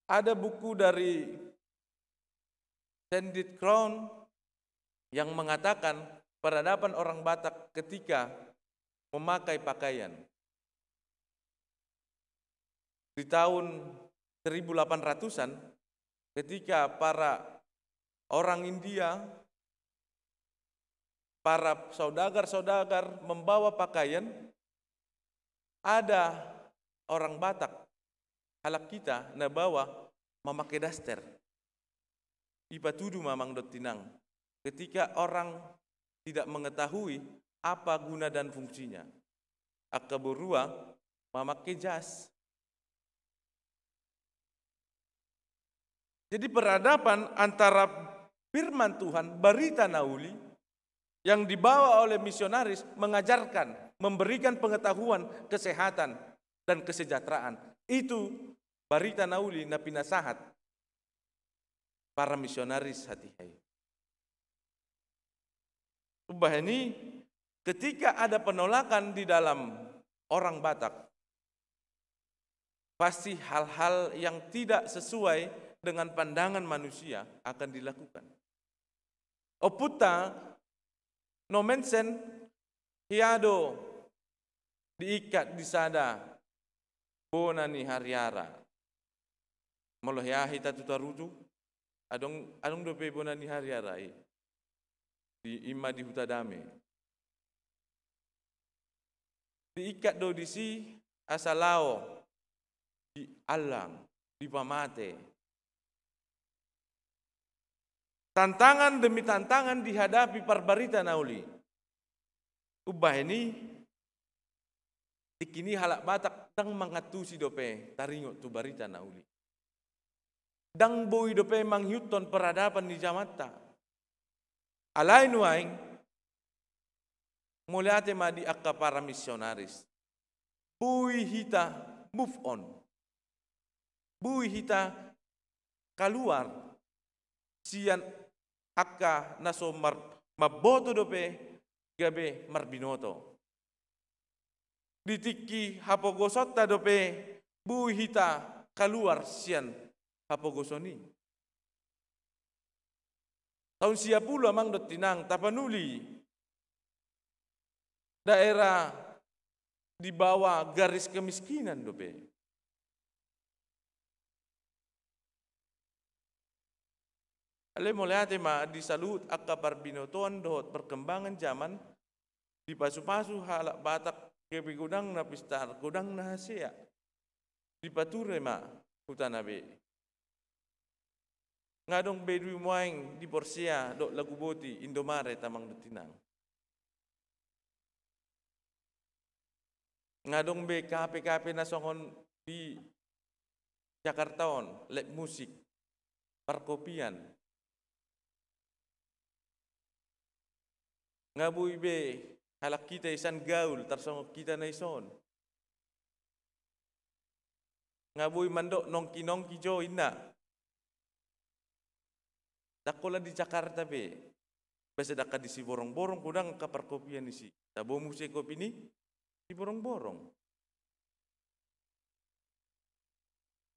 Ada buku dari Sandit Crown yang mengatakan peradaban orang Batak ketika memakai pakaian. Di tahun seribu delapan ratusan, ketika para orang India, para saudagar-saudagar membawa pakaian, ada orang Batak, halak hita, na bawa memakai daster. Dipatudu ma amang dohot inang, ketika orang tidak mengetahui apa guna dan fungsinya. Angka borua memakai jas. Jadi peradaban antara firman Tuhan, barita na uli, yang dibawa oleh misionaris mengajarkan, memberikan pengetahuan, kesehatan, dan kesejahteraan. Itu barita na uli na pinasahat para misionaris hatiha i. Umbahen i, ketika ada penolakan di dalam orang Batak, pasti hal-hal yang tidak sesuai dengan pandangan manusia akan dilakukan. Ompunta Nommensen, hea do diikat di sada bona ni hariara. Molo hea hita tu Toarutu, adong, adong dope bona ni hariara i. Di, ima di Hutadame. Diikat do disi asa laho diallang, dipamate. Tantangan demi tantangan dihadapi parbarita na uli. Umbahen i, tingki i halak Batak ndang mangantusi dope taringot tu barita na uli. Ndang boi dope mangihuthon peradaban ni jamanta. Alai nuaeng, mauliate ma di angka para misionaris. Boi hita move on. Boi hita kaluar sian angka na so mar-, mamboto dope gabe marbinoto. Di tingki hapogosonta dope boi hita kaluar sian hapogoson i. Taon sia pulu amang dohot inang tapanuli daerah di bawah garis kemiskinan dope. Alai mauliate ma di saluhut angka parbinotoan dohot perkembangan zaman, dipasupasu halak Batak gabe godang na pistar, godang na hasea. Dipature ma hutana be. Nga adong be dui muaeng di Porsea dohot lagu boti Indomaret amang dohot inang. Nga adong be kafe-kafe na songon di Jakarta on, live musik, parkopian. Nga boi be halak hita i sian gaul tarsongon hita na dison. Nga boi mandok nongki-nongki jo inna. Ndang holan di Jakarta be. Basa dangka di Siborongborong godang angka parkopian disi. Tabo muse kopi ni Siborongborong.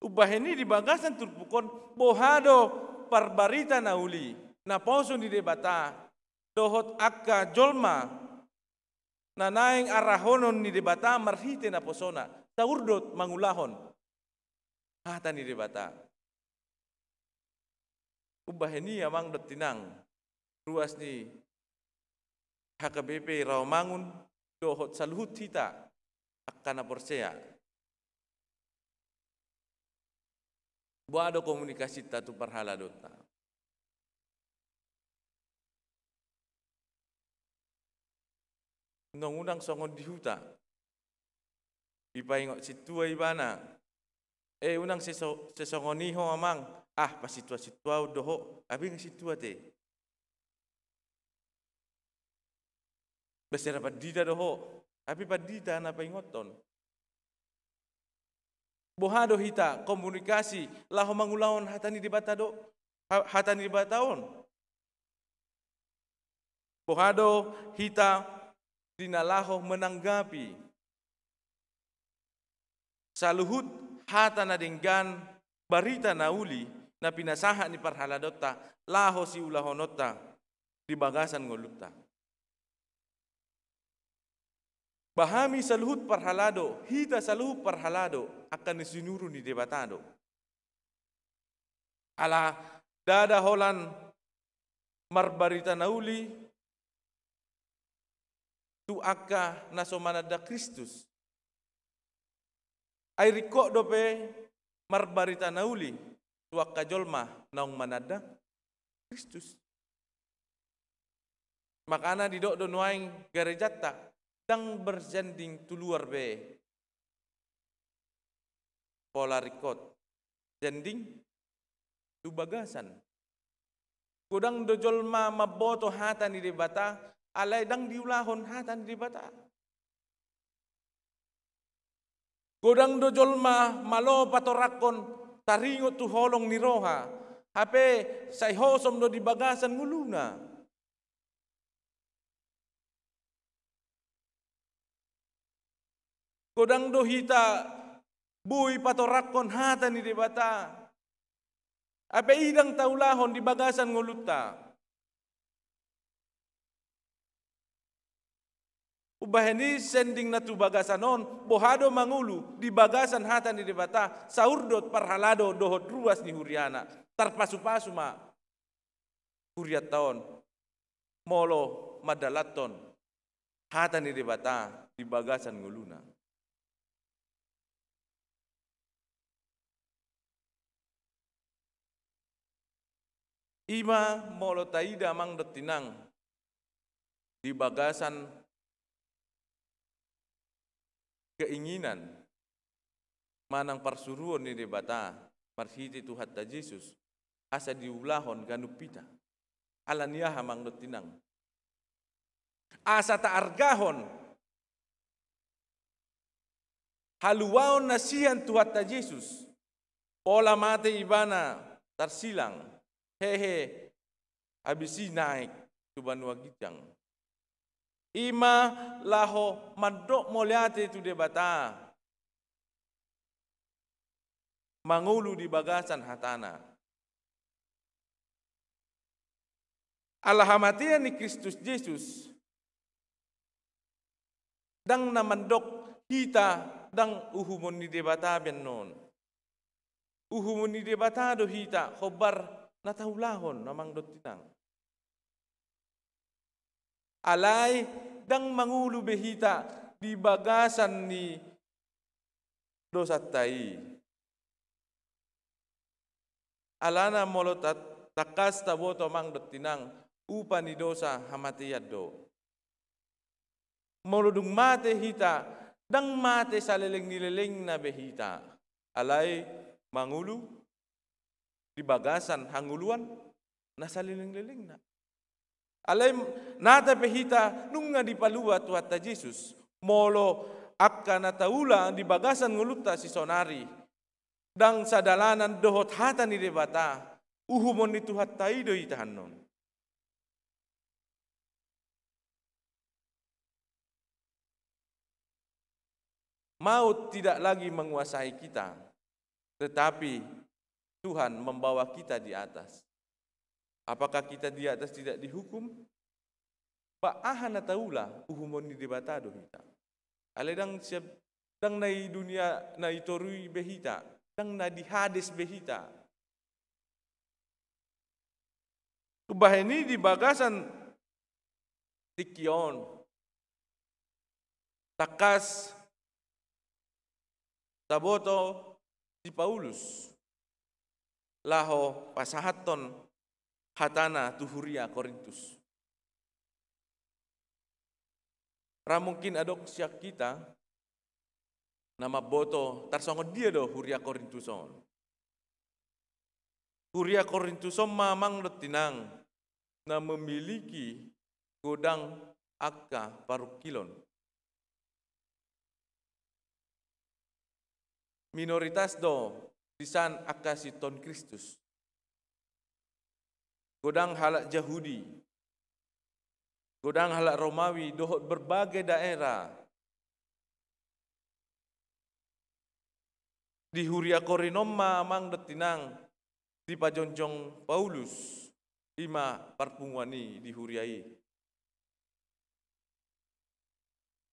Umbahen i di bagasan turpuk on, boha do parbarita na uli, naposo ni Debata, dohot angka jolma na naeng arahonon ni Debata marhite naposona, saur do mangulahon hata ni Debata. Umbahen i amang dohot inang, ruas ni H K B P Rawamangun dohot saluhut hita angka na porsea. Boha do komunikasinta tu parhalado-ta? Nunga unang songon di huta. Dipaingot sintua ibana. Eh, unang seso-, sesongon i ho amang. Ah, pasintua-sintuaon do ho. Hape nga sintua te. Basa ra pandita do ho. Hape pandita na paingothon. Boha do hita komunikasi laho mangulahon hata ni Debata do? ha-, hata ni Debata on. Boha do hita di na laho menanggapi saluhut hata na denggan, barita na uli na pinasahat ni parhaladonta laho siulahononta di bagasan ngolunta? Ba hami saluhut parhalado, hita saluhut parhalado, angka na sinuru ni Debata do. Ala ndada holan marbarita na uli tu angka na so mananda Kristus. Ai ringkot dope marbarita na uli tu angka jolma naung mananda Kristus. Makana didok do nuaeng garejanta, ndang bersanding tu luar be. Pola ringkot, sanding tu bagasan. Godang do jolma mamboto hata ni Debata, alai ndang diulahon hata ni Debata. Godang do jolma malo patorangkon taringot tu holong ni roha, hape sai hosom do di bagasan ngoluna. Godang do hita boi patorangkon hata ni Debata, hape i ndang taulahon di bagasan ngolunta. Umbahen i sanding na tu bagasan on, boha do mangolu di bagasan hata ni Debata, saurdot parhalado dohot ruas ni huriana, tarpasupasu ma hurianta on molo mandalanhon hata ni Debata di bagasan ngoluna. I ma molo taida amang dohot inang di bagasan keinginan manang parsuruon ni Debata marhite Tuhanta Jesus, asa diulahon ganup hita. Ala ni aha amang dohot inang? Asa taargahon haluaon na sian Tuhanta Jesus, pola mate ibana tarsilang, hehe, habis i naek tu banua ginjang. I ma laho mandok mauliate tu Debata, mangolu di bagasan hatana. Ala hamatean ni Kristus Jesus, ndang na mandok hita ndang uhumon ni Debata be annon. Uhumon ni Debata do hita, hombar na taulahon amang dohot inang. Alai ndang mangolu be hita di bagasan ni dosanta i. Alana molo ta-, tangkas taboto amang dohot inang, upa ni dosa hamatean do. Molo dung mate hita, ndang mate saleleng ni lelengna be hita, alai mangolu di bagasan hangoluan na saleleng-lelengna. Alai nata pe hita nunga dipalua Tuhanta Jesus, molo angka na taula di bagasan ngolunta sisaonari ndang sadalanan dohot hata ni Debata, uhumon ni Tuhanta i do hita annon. Maut tidak lagi menguasai kita, tetapi Tuhan membawa kita di atas. Apakah kita di atas tidak dihukum? Ba aha na taula, uhumon ni Debata do hita. Alai ndang siap, ndang na i dunia na i toru i be hita, ndang na di Hades be hita. Umbahen i di bagasan tingki on, tangkas taboto si Paulus laho pasahathon hatana tu huria Korintus. Ra mungkin adong sian hita na mamboto tarsongon dia do huria Korintus on. Huria Korintus on ma amang dohot inang na memiliki godang angka parungkilon. Minoritas do sian angka siton Kristus. godang halak Jahudi, godang halak Romawi, dohot berbagai daerah. Di huria Korint on ma amang dohot inang dipajongjong Paulus, i ma parpunguan i di huria i.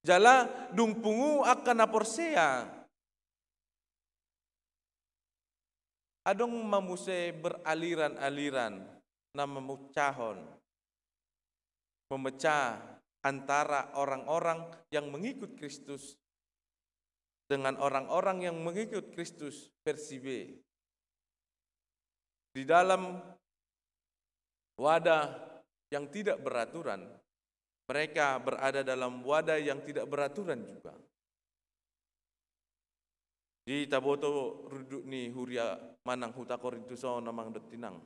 Jala dung pungu angka na porsea, adong ma muse beraliran-aliran na mamucahon, memecah antara orang-orang yang mengikut Kristus dengan orang-orang yang mengikut Kristus versi B. Di dalam wadah yang tidak beraturan, mereka berada dalam wadah yang tidak beraturan juga. Di taboto runduk ni huria manang huta Korintus on amang dohot inang.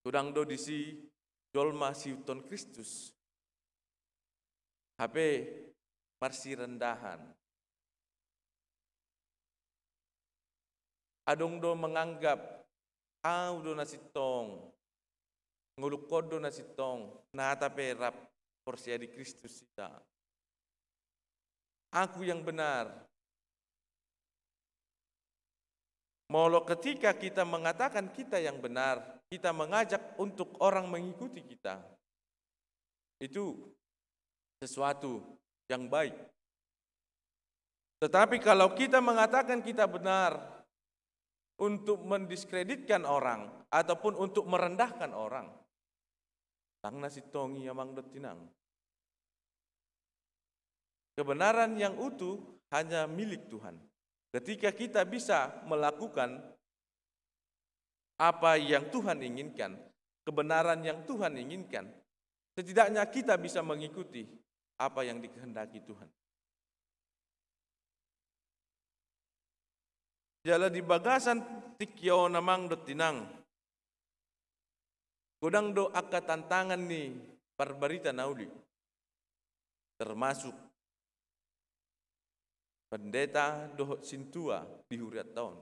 Godang do disi jolma siihuthon Kristus, hape marsirendahan. Adong do menganggap, au do na sintong, ngolungkon do na sintong, na hata pe rap porsea di Kristus hita. Aku yang benar. Molo ketika kita mengatakan kita yang benar, kita mengajak untuk orang mengikuti kita, itu sesuatu yang baik. Tetapi kalau kita mengatakan kita benar untuk mendiskreditkan orang ataupun untuk merendahkan orang, dang na sintong i amang dohot inang. Kebenaran yang utuh hanya milik Tuhan. Ketika kita bisa melakukan apa yang Tuhan inginkan, kebenaran yang Tuhan inginkan, setidaknya kita bisa mengikuti apa yang dikehendaki Tuhan. Jala di bagasan tingki on amang dohot inang, godang do angka tantangan ni parbarita na uli, termasuk pendeta dohot sintua di hurianta on,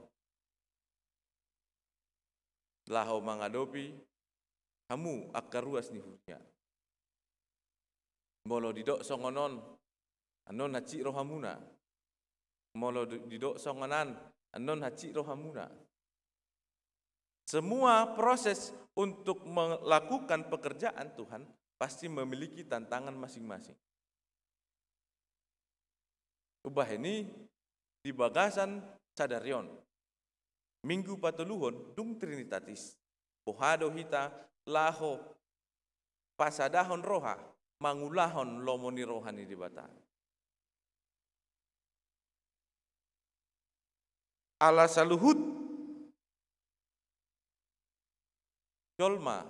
laho mangadopi hamu angka ruas ni huria. Molo didok songon on, annon hansit rohamuna. Molo di-, didok songon an, annon hansit rohamuna. Semua proses untuk melakukan pekerjaan Tuhan pasti memiliki tantangan masing-masing. Umbahen i di bagasan sadari on, Minggu patoluhon dung Trinitatis, boha do hita laho pasadahon roha, mangulahon lomo ni roha ni Debata. Ala saluhut jolma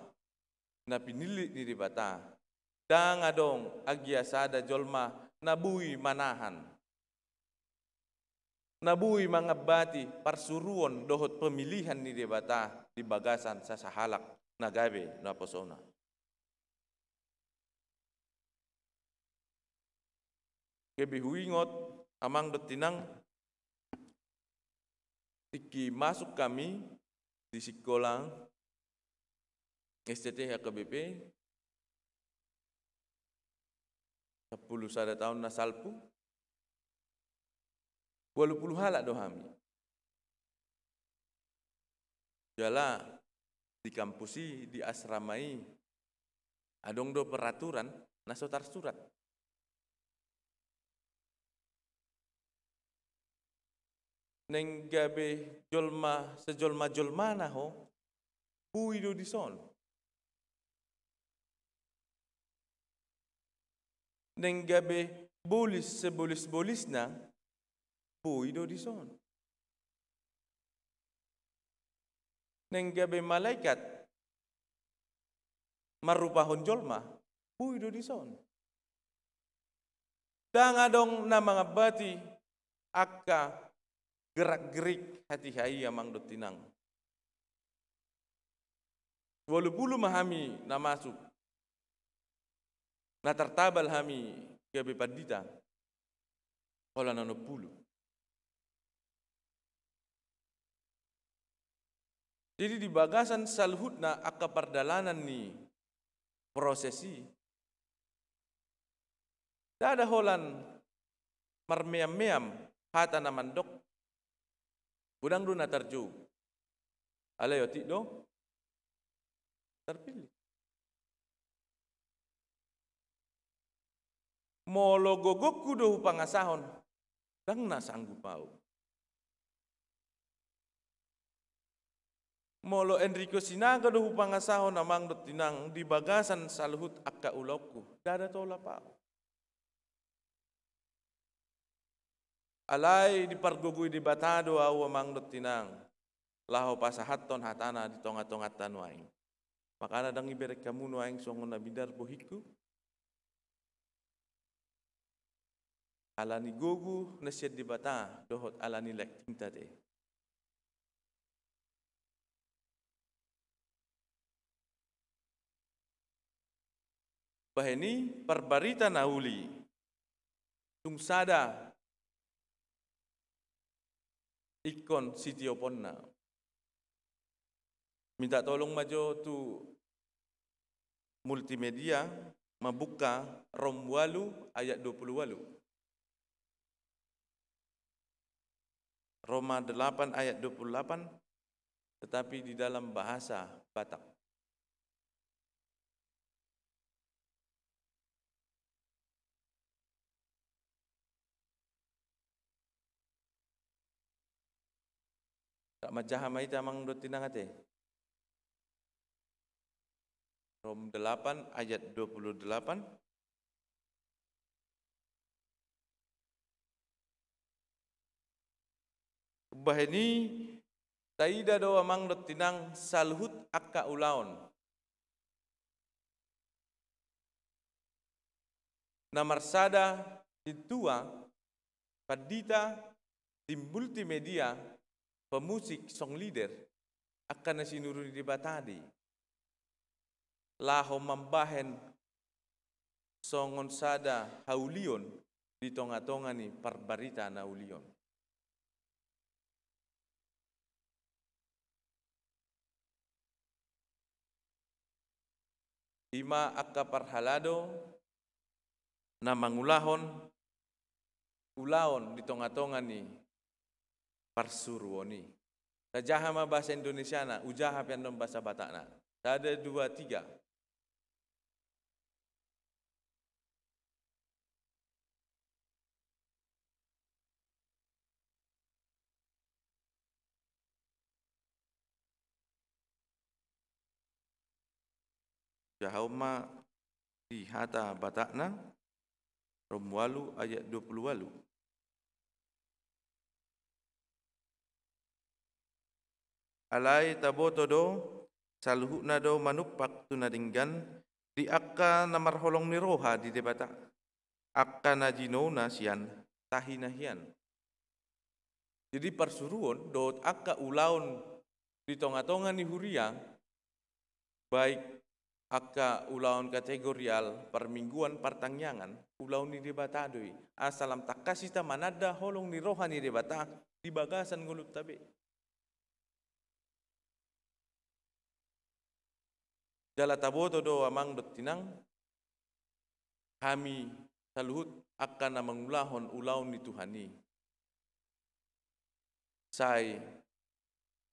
na pinillit ni Debata, dang adong agia sada jolma na boi manahan, na boi mangambati parsuruon dohot pemilihan ni Debata di bagasan sasahalak na gabe naposona. Gabe huingot amang dohot inang, tingki masuk hami di sikola S T T H K B P, sampulu sada taon na salpu, ualu pulu halak do hami. Jala di kampus i, di asrama i, adong do peraturan na so tarsurat. Naeng gabe jolma sejolma-jolmana ho, boi do dison. Naeng gabe bolis sebolis-bolisna, boi do dison. Naeng gabe malaikat marrupahon jolma, boi do dison. Dang adong na mangambati angka gerak-gerik hatiha i amang dohot inang. Ualu pulu ma hami na masuk. Na tartabal hami gabe pandita. Holan onom pulu. Jadi di bagasan saluhutna angka pardalanan ni proses i, ndada holan marmeam-meam hata na mandok, godang do na tarjou. Alai otik do tarpillit. Molo gogongku do hupangasahon, ndang na sanggup ahu. Molo Enrico Sinaga do hupangasahon, amang dohot inang, di bagasan saluhut angka ulaonku, ndada tolap ahu. Alai dipargogoi Debata do ahu, amang dohot inang, laho pasahathon hatana di tonga-tonganta nuaeng. Makana ndang ibereng hamu nuaeng songon na bidar bohingku, ala ni gogo na sian Debata dohot ala ni laengtingta ate. Bahen i, parbarita na uli. Tung sada ingkon sitioponna. Minta tolong ma jo tu multimedia mambuka Rom ualu ayat dua pulu ualu. Roma delapan ayat dua pulu delapan, tetapi di dalam bahasa Batak. Manjaha ma hita, amang dohot inang, ate. Rom delapan ayat dua pulu delapan. Bahen i, taida do, amang dohot inang, saluhut angka ulaon. Na marsada sintua, pandita, tim multimedia, pemusik, song leader, angka na sinuru ni Debata do i. Laho mambahen songon sada haulion di tonga-tonga ni parbarita na uli on. I ma angka parhalado na mangulahon ulaon di tonga-tonga ni parsuruon i. Tajaha ma bahasa Indonesiana, hujaha pe annon bahasa Batakna. Sada, dua, tiga. Jahahon ma di hata Batakna, Rom ualu ayat dua pulu ualu. Alai taboto do, saluhutna do manumpak tu na denggan di angka na marholong ni roha di Debata, angka na jinouna sian tahi na hian. Jadi parsuruon dohot angka ulaon di tonga-tonga ni huria, baik angka ulaon kategorial, parmingguan, partangiangan, ulaon ni Debata do i. Asa lam tangkas hita mananda holong ni roha ni Debata di bagasan ngolunta be. Jala taboto do, amang dohot inang, hami saluhut angka na mangulahon ulaon ni Tuhan i, sai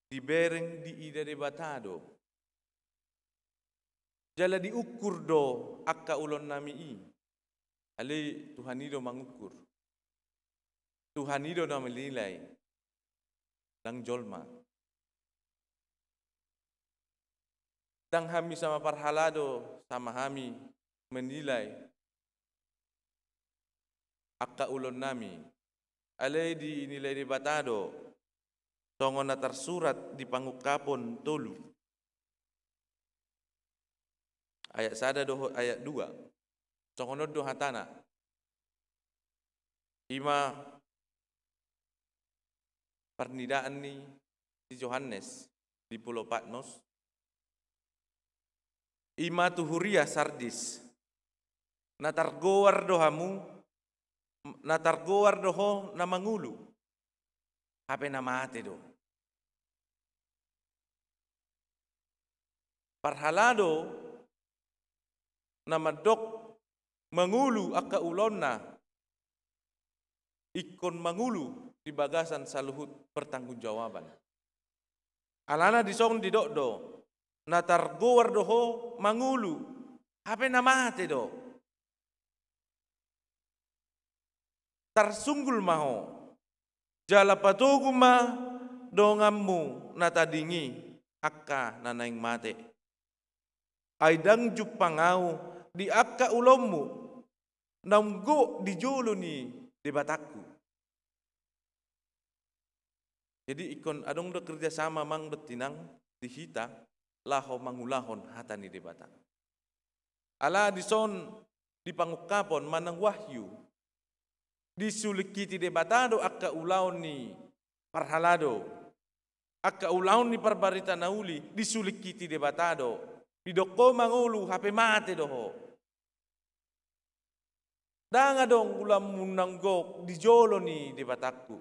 dibereng, diida Debata do. Jala diukur do angka ulaonnami i. Alai Tuhan i do mangukur. Tuhan i do na menilai, ndang jolma. Ndang hami sama parhalado sama hami menilai angka ulaonnami. Alai dinilai Debata do, songon na tarsurat di Pangungkapon tolu ayat sada dohot ayat dua. Songon on do hatana. I ma parnidaan ni si Johannes di Pulo Patmos. I ma tu huria Sardis. Na targoar do hamu, na targoar do ho na mangolu, hape na mate do. parhalado na mandok mangolu angka ulaonna, ingkon mangolu di bagasan saluhut pertanggungjawaban. Alana dison didok do, na targoar do ho mangolu, hape na mate do. Tarsunggul ma ho, jala patogu ma donganmu na tading i angka na naeng mate. Ai ndang jumpang ahu di angka ulaonmu naung gok di jolo ni Debatangku. Jadi ingkon adong do kerjasama, amang dohot inang, di hita laho mangulahon hata ni Debata. Ala dison di pangungkapon manang Wahyu, disulingkiti Debata do angka ulaon ni parhalado. Angka ulaon ni parbarita na uli disulingkiti Debata do. Didok ho mangolu, hape mate do ho. Ndang adong ulaonmu naung gok di jolo ni Debatangku.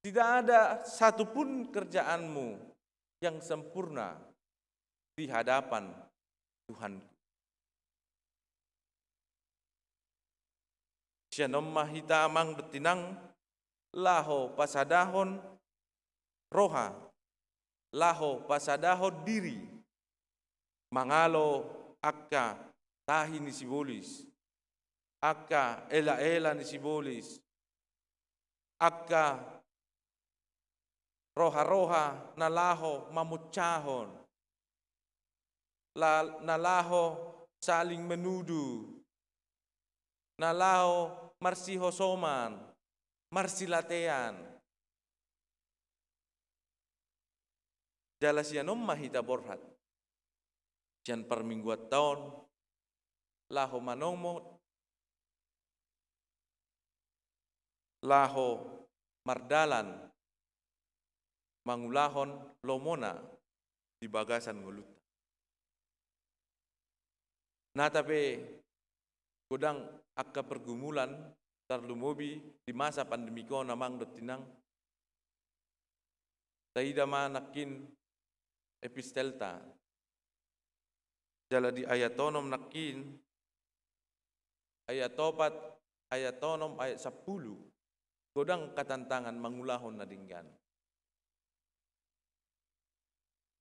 Tidak ada satu pun kerjaanmu yang sempurna di hadapan Tuhanku. Sian on ma hita, amang dohot inang, laho pasadahon roha, laho pasadahon diri, mangalo angka tahi ni sibolis, angka elaela ni sibolis, angka roharoha na laho mamunsahon, la-, na laho saling menuduh, na laho marsihosoman, marsilatean. Jala sian on ma hita borhat sian parmingguanta on, laho manomot, laho mardalan mangulahon lomona di bagasan ngolunta. Nata pe godang angka pergumulan, tarlumobi di masa pandemik on, amang dohot inang. Taida ma nangkin epistelta. Jala di ayat onom nangkin, ayat opat, ayat onom, ayat sampulu. Godang angka tantangan mangulahon na denggan.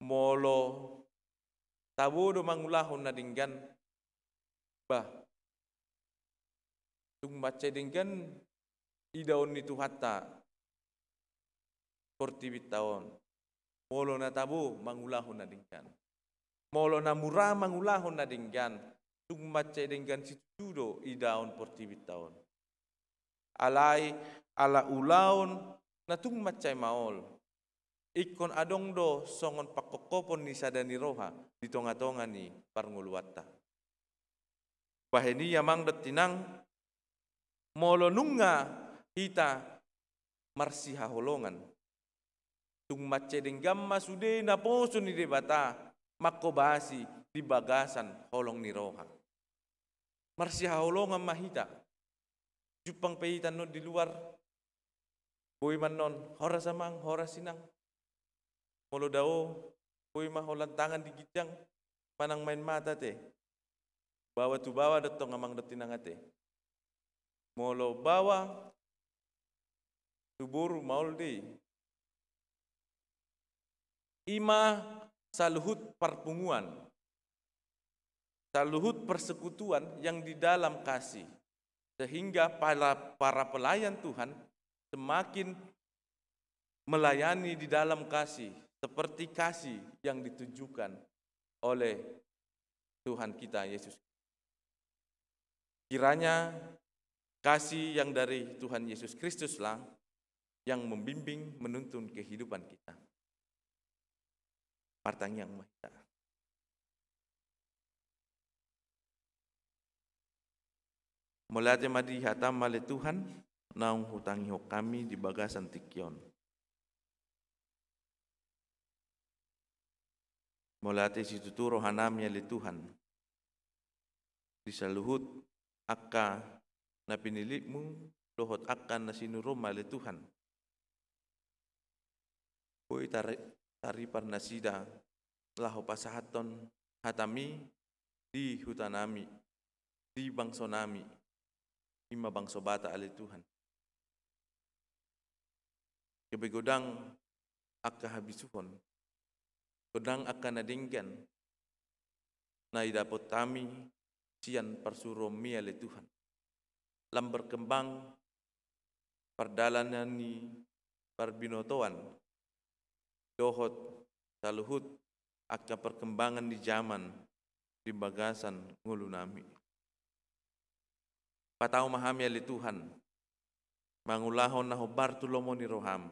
Molo tabo do mangulahon na denggan, bah, tung mansai denggan idaon ni Tuhanta portibinta on. Molo na tabo mangulahon na denggan, molo na mura mangulahon na denggan, tung mansai denggan situtu do idaon portibinta on. Alai ala ulaon na tung mansai maol, ingkon adong do songon pangkophopon ni sada ni roha di tongatonga ni parngoluanta. Bahen i, amang dohot inang, molo nunga hita marsihaholongan, tung mansai denggan ma sude naposo ni Debata manghobasi di bagasan holong ni roha. Marsihaholongan ma hita. Jumpang pe hita annon di luar, boi ma annon horas amang, horas inang. Molo dao, boi ma holan tangan di ginjang manang main mata ate. Baoa tu baoa do tong, amang dohot inang, ate. Molo baoa tu boru, maol do i. I ma saluhut parpunguan, saluhut persekutuan yang di dalam kasih, sehingga para, para pelayan Tuhan semakin melayani di dalam kasih, seperti kasih yang ditunjukkan oleh Tuhan kita Yesus. Kiranya kasih yang dari Tuhan Yesus Kristuslah yang membimbing, menuntun kehidupan kita. Martangiang ma hita. Mauliate ma di hataM, ale Tuhan, naung hutangihon hami di bagasan tingki on. Mauliate situtu rohaNami, ale Tuhan, di saluhut angka na pinillitMu dohot angka na sinuruonMu, ale Tuhan. Boi tar-, taripar nasida laho pasahathon hataMi di hutanami, di bangsonami, i ma bangso Batak ale Tuhan. Gabe godang angka habisuhon, godang angka na denggan na idapot hami sian parsuruonMi ale Tuhan. Lam berkembang pardalanan ni parbinotoan dohot saluhut angka perkembangan ni jaman di bagasan ngolunami. Patau ma hami ale Tuhan, mangulahon na hombar tu lomo ni rohaM.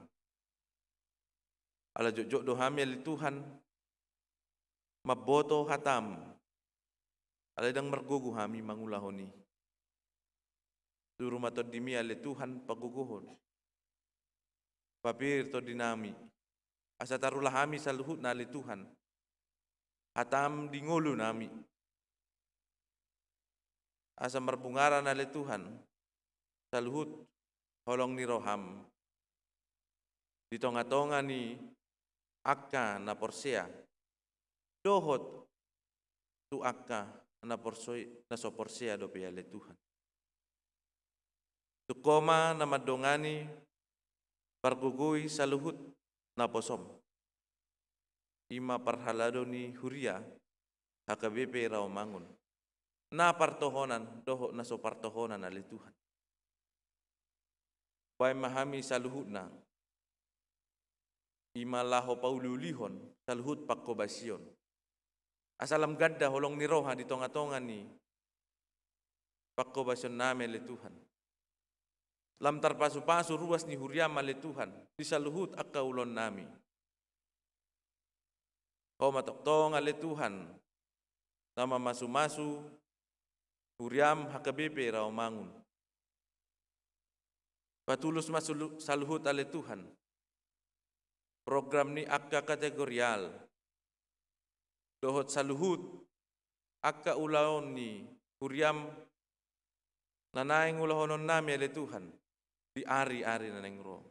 Ala jotjot do hami ale Tuhan, mamboto hataM, alai ndang margogo hami mangulahon i. Suru ma TondiMi ale Tuhan pagogohon, papir tondinami, asa tarula hami saluhutna ale Tuhan hataM di ngolunami. Asa marbungaran ale Tuhan saluhut holong ni rohaM di tongatonga ni angka na porsea dohot tu angka na porsoi-, na so porsea dope ale Tuhan. Tung Ho ma na mandongani pargogoi saluhut naposoM, i ma parhalado ni huria H K B P Rawamangun, na partohonan dohot na so partohonan ale Tuhan. Baen ma hami saluhutna, i ma laho pauliulihon saluhut panghobasion, asa lam ganda holong ni roha di tongatonga ni panghobasionnami ale Tuhan. Lam tarpasupasu ruas ni huriaM ale Tuhan di saluhut angka ulaonnami. Ho ma tongtong ale Tuhan na mamasumasu huriaM H K B P Rawamangun. Patulus ma sulu-, saluhut ale Tuhan program ni angka kategorial dohot saluhut angka ulaon ni huriaM na naeng ulahononnami ale Tuhan di ariari na naeng ro.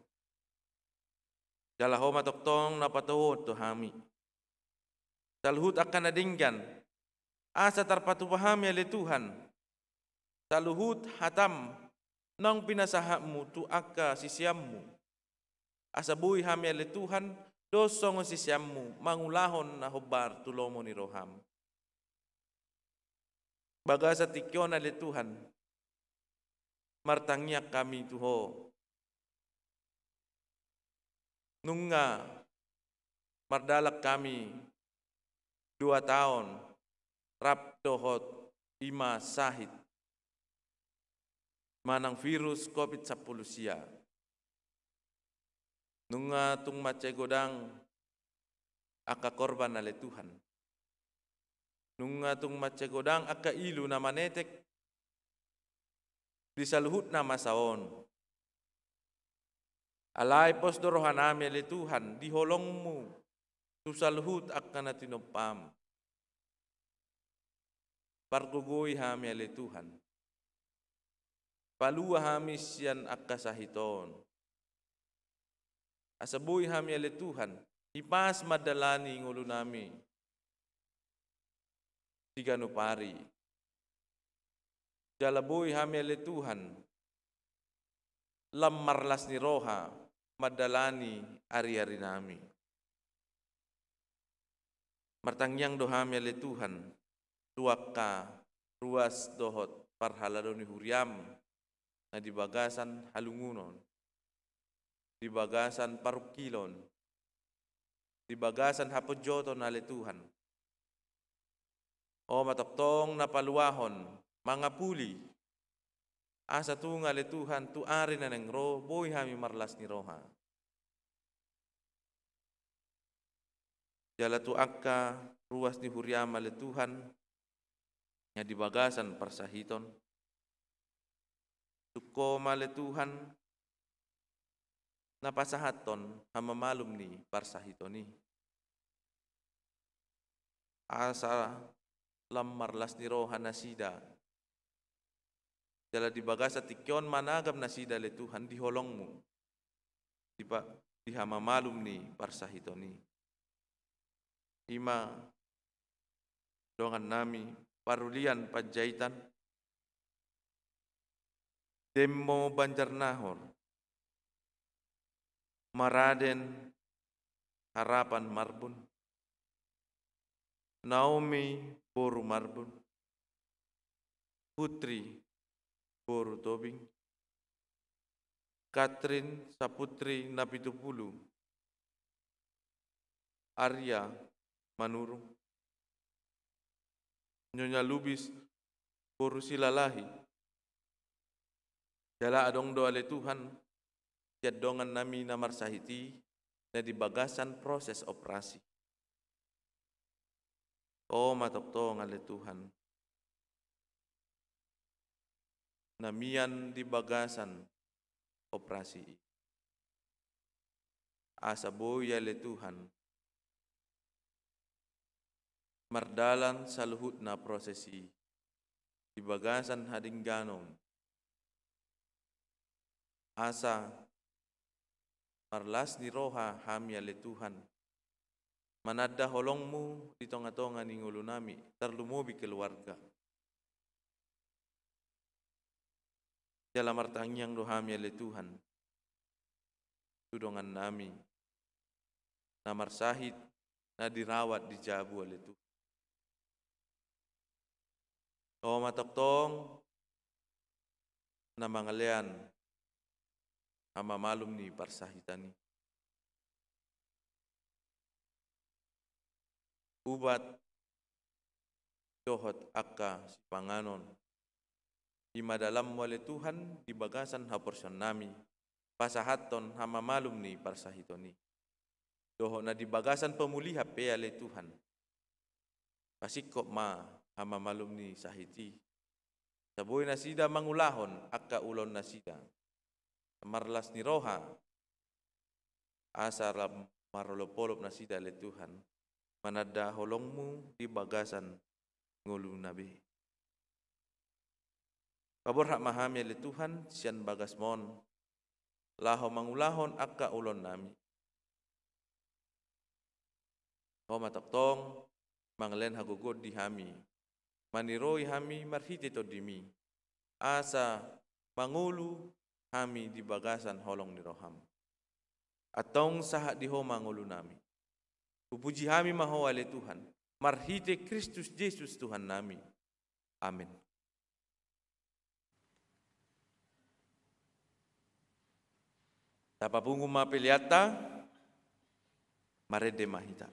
Jala Ho ma tongtong na patauhon tu hami saluhut angka na denggan, asa tarpatupa hami ale Tuhan saluhut hataM naung pinasahatMu tu angka siseanMu, asa boi hami ale Tuhan dos songon siseanMu mangulahon na hombar tu lomo ni rohaM. Bagasan tingki on ale Tuhan, martangiang hami tu Ho. Nunga mardalan hami dua taon rap dohot i ma sahit manang virus Covid sampulu sia. Nunga tung mansai godang angka korban ale Tuhan. Nunga tung mansai godang angka ilu na manetek di saluhutna masa on. Alai pos do rohanami ale Tuhan di holongMu tu saluhut angka na tinompaM. Pargogoi hami ale Tuhan. Palua hami sian angka sahit on. Asa boi hami ale Tuhan hipas mandalani ngolunami siganup ari. Jala boi hami ale Tuhan lam marlas ni roha mandalani ariarinami. Martangiang do hami ale Tuhan tu angka ruas dohot parhalado ni huriaM na di bagasan halungunon, di bagasan parungkilon, di bagasan haponjoton ale Tuhan. Ho ma tongtong na paluahon, mangapuli, asa tung ale Tuhan tu ari na naeng ro boi hami marlas ni roha. Jala tu angka ruas ni huriaM ale Tuhan na di bagasan parsahiton, tung Ho ma ale Tuhan na pasahathon hamamalum ni parsahiton i. Asa lam marlas ni roha nasida. Jala di bagasan tingki on managam nasida ale Tuhan di holongMu. Di pa-, di hamamalum ni parsahiton i. I ma dongannami Parulian Panjaitan, Demmo Banjarnahor, Maraden Harapan Marbun, Naomi boru Marbun, Putri boru Tobing, Katrin Saputri Napitupulu, Arya Manurung, Nyonya Lubis boru Silalahi. Jala adong do ale Tuhan, sian dongannami na marsahit i, na di bagasan proses operasi. O ma tongtong ale Tuhan, na mian di bagasan operasi i. Asa boi ale Tuhan, mardalan saluhutna proses i di bagasan hadengganon. Asa marlas ni roha hami ale Tuhan, mananda holongmu di tongatonga ni ngolunami, tarlumobi keluarga. Jala martangiang do hami ale Tuhan, tu dongannami na marsahit, na dirawat di jabu ale Tuhan. O ma tongtong, na mangalean hamamalum ni parsahitan i. Ubat dohot angka sipanganon, i ma dalanmu ale Tuhan di bagasan haporseaonnami, pasahathon hamamalum ni parsahiton i. Dohot na di bagasan pamulihan pe ale Tuhan, pasingkop ma hamamalum ni sahit i. Asa boi nasida mangulahon angka ulaonnasida marlas ni roha, asa lam marolopolop nasida ale Tuhan, mananda holongmu di bagasan ngoluna be. Paborhat ma hami ale Tuhan sian bagasmon, laho mangulahon angka ulaonnami. O ma tongtong, mangalean hagogoon di hami, maniroi hami marhite tondimi, asa mangolu hami di bagasan holong ni roham. Antong sahat di ho ma ngolunami. Hupuji hami ma ho ale Tuhan, marhite Kristus Jesus Tuhannami. Amen. Tapapungu ma peleanta, marende ma hita.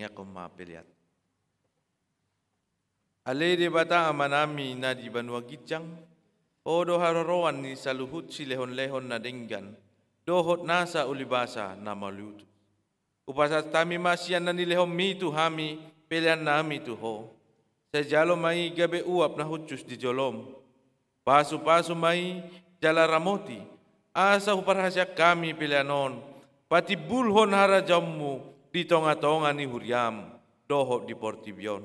Tangiangkon ma pelean. Ale Debata Amanami na di banua ginjang, Ho do haroroan ni saluhut silehonlehon na denggan dohot nasa ulibasa na mauliutus. Hupasahat hami ma sian na nilehonMi tu hami peleannami tu Ho. Sai jalo ma i gabe uap na hushus di joloM. Pasupasu ma i jala ramoti, asa huparhaseang hami pelean on patimbulhon harajaonMu di tongatonga ni huriaM dohot di portibi on.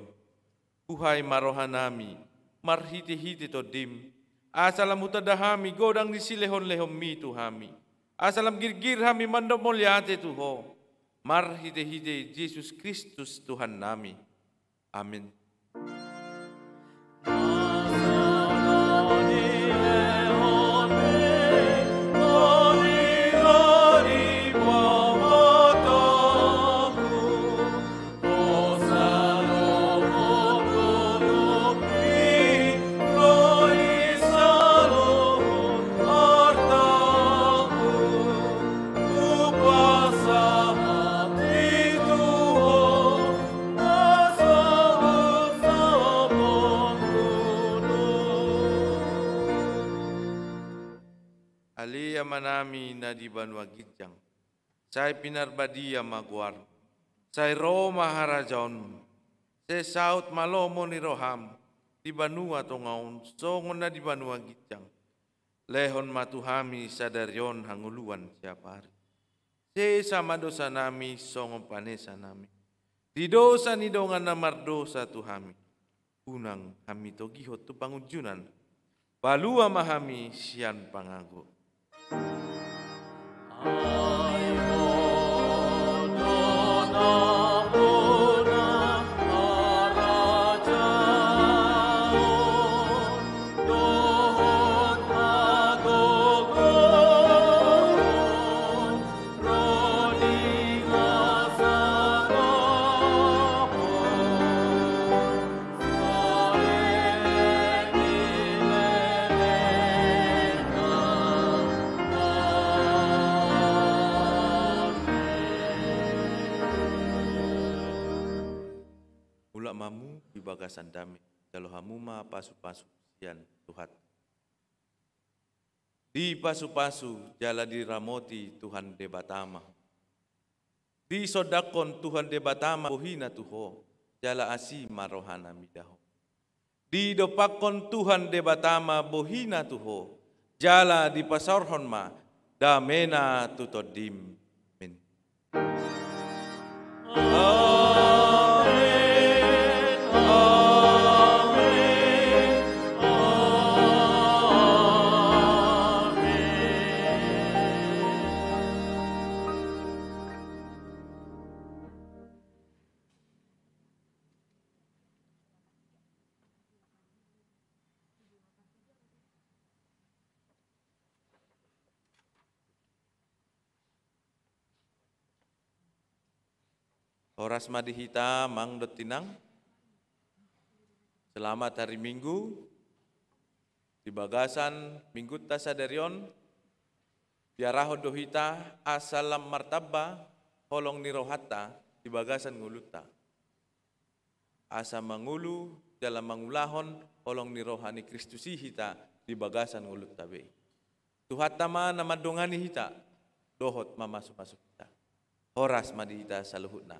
Huhai ma rohanami marhitehite TondiM, asa lam hutanda hami godang ni silehonlehonMi tu hami, asa lam girgir hami mandok mauliate tu Ho marhitehite Jesus Kristus Tuhannami. Amin. Ale Amanami na di banua ginjang, sai pinarbadia ma goarMu. Sai ro ma harajaonMu. Sai saut ma lomo ni rohaM di banua tonga on songon na di banua ginjang. Lehon ma tu hami sadari on hangoluan siapari. Sesa ma dosanami songon panesanami di dosa ni dongan na mardosa tu hami. Unang hami togihon tu pangunjunan. Palua ma hami sian pangago. Mulak ma hamu di bagasan dame, jalo hamu ma pasupasu sian Tuhan. Dipasupasu jala diramoti Tuhan Debata ma ho. Disondangkon Tuhan Debata ma bohiNa tu ho, jala asi ma rohaNa mida ho. Didompakkon Tuhan Debata ma bohiNa tu ho, jala dipasaorhon ma dameNa tu tondim. Amin. Amin. Amin. Amin. Horas ma di hita amang dohot inang. Selamat hari Minggu. Di bagasan Minggunta sadari on, diarahon do hita asa lam martamba holong ni rohanta di bagasan ngolunta. Asa mangolu jala mangulahon holong ni roha ni Kristus i hita di bagasan ngolunta be. Tuhanta ma na mandongani hita dohot mamasumasu hita. Horas ma di hita saluhutna.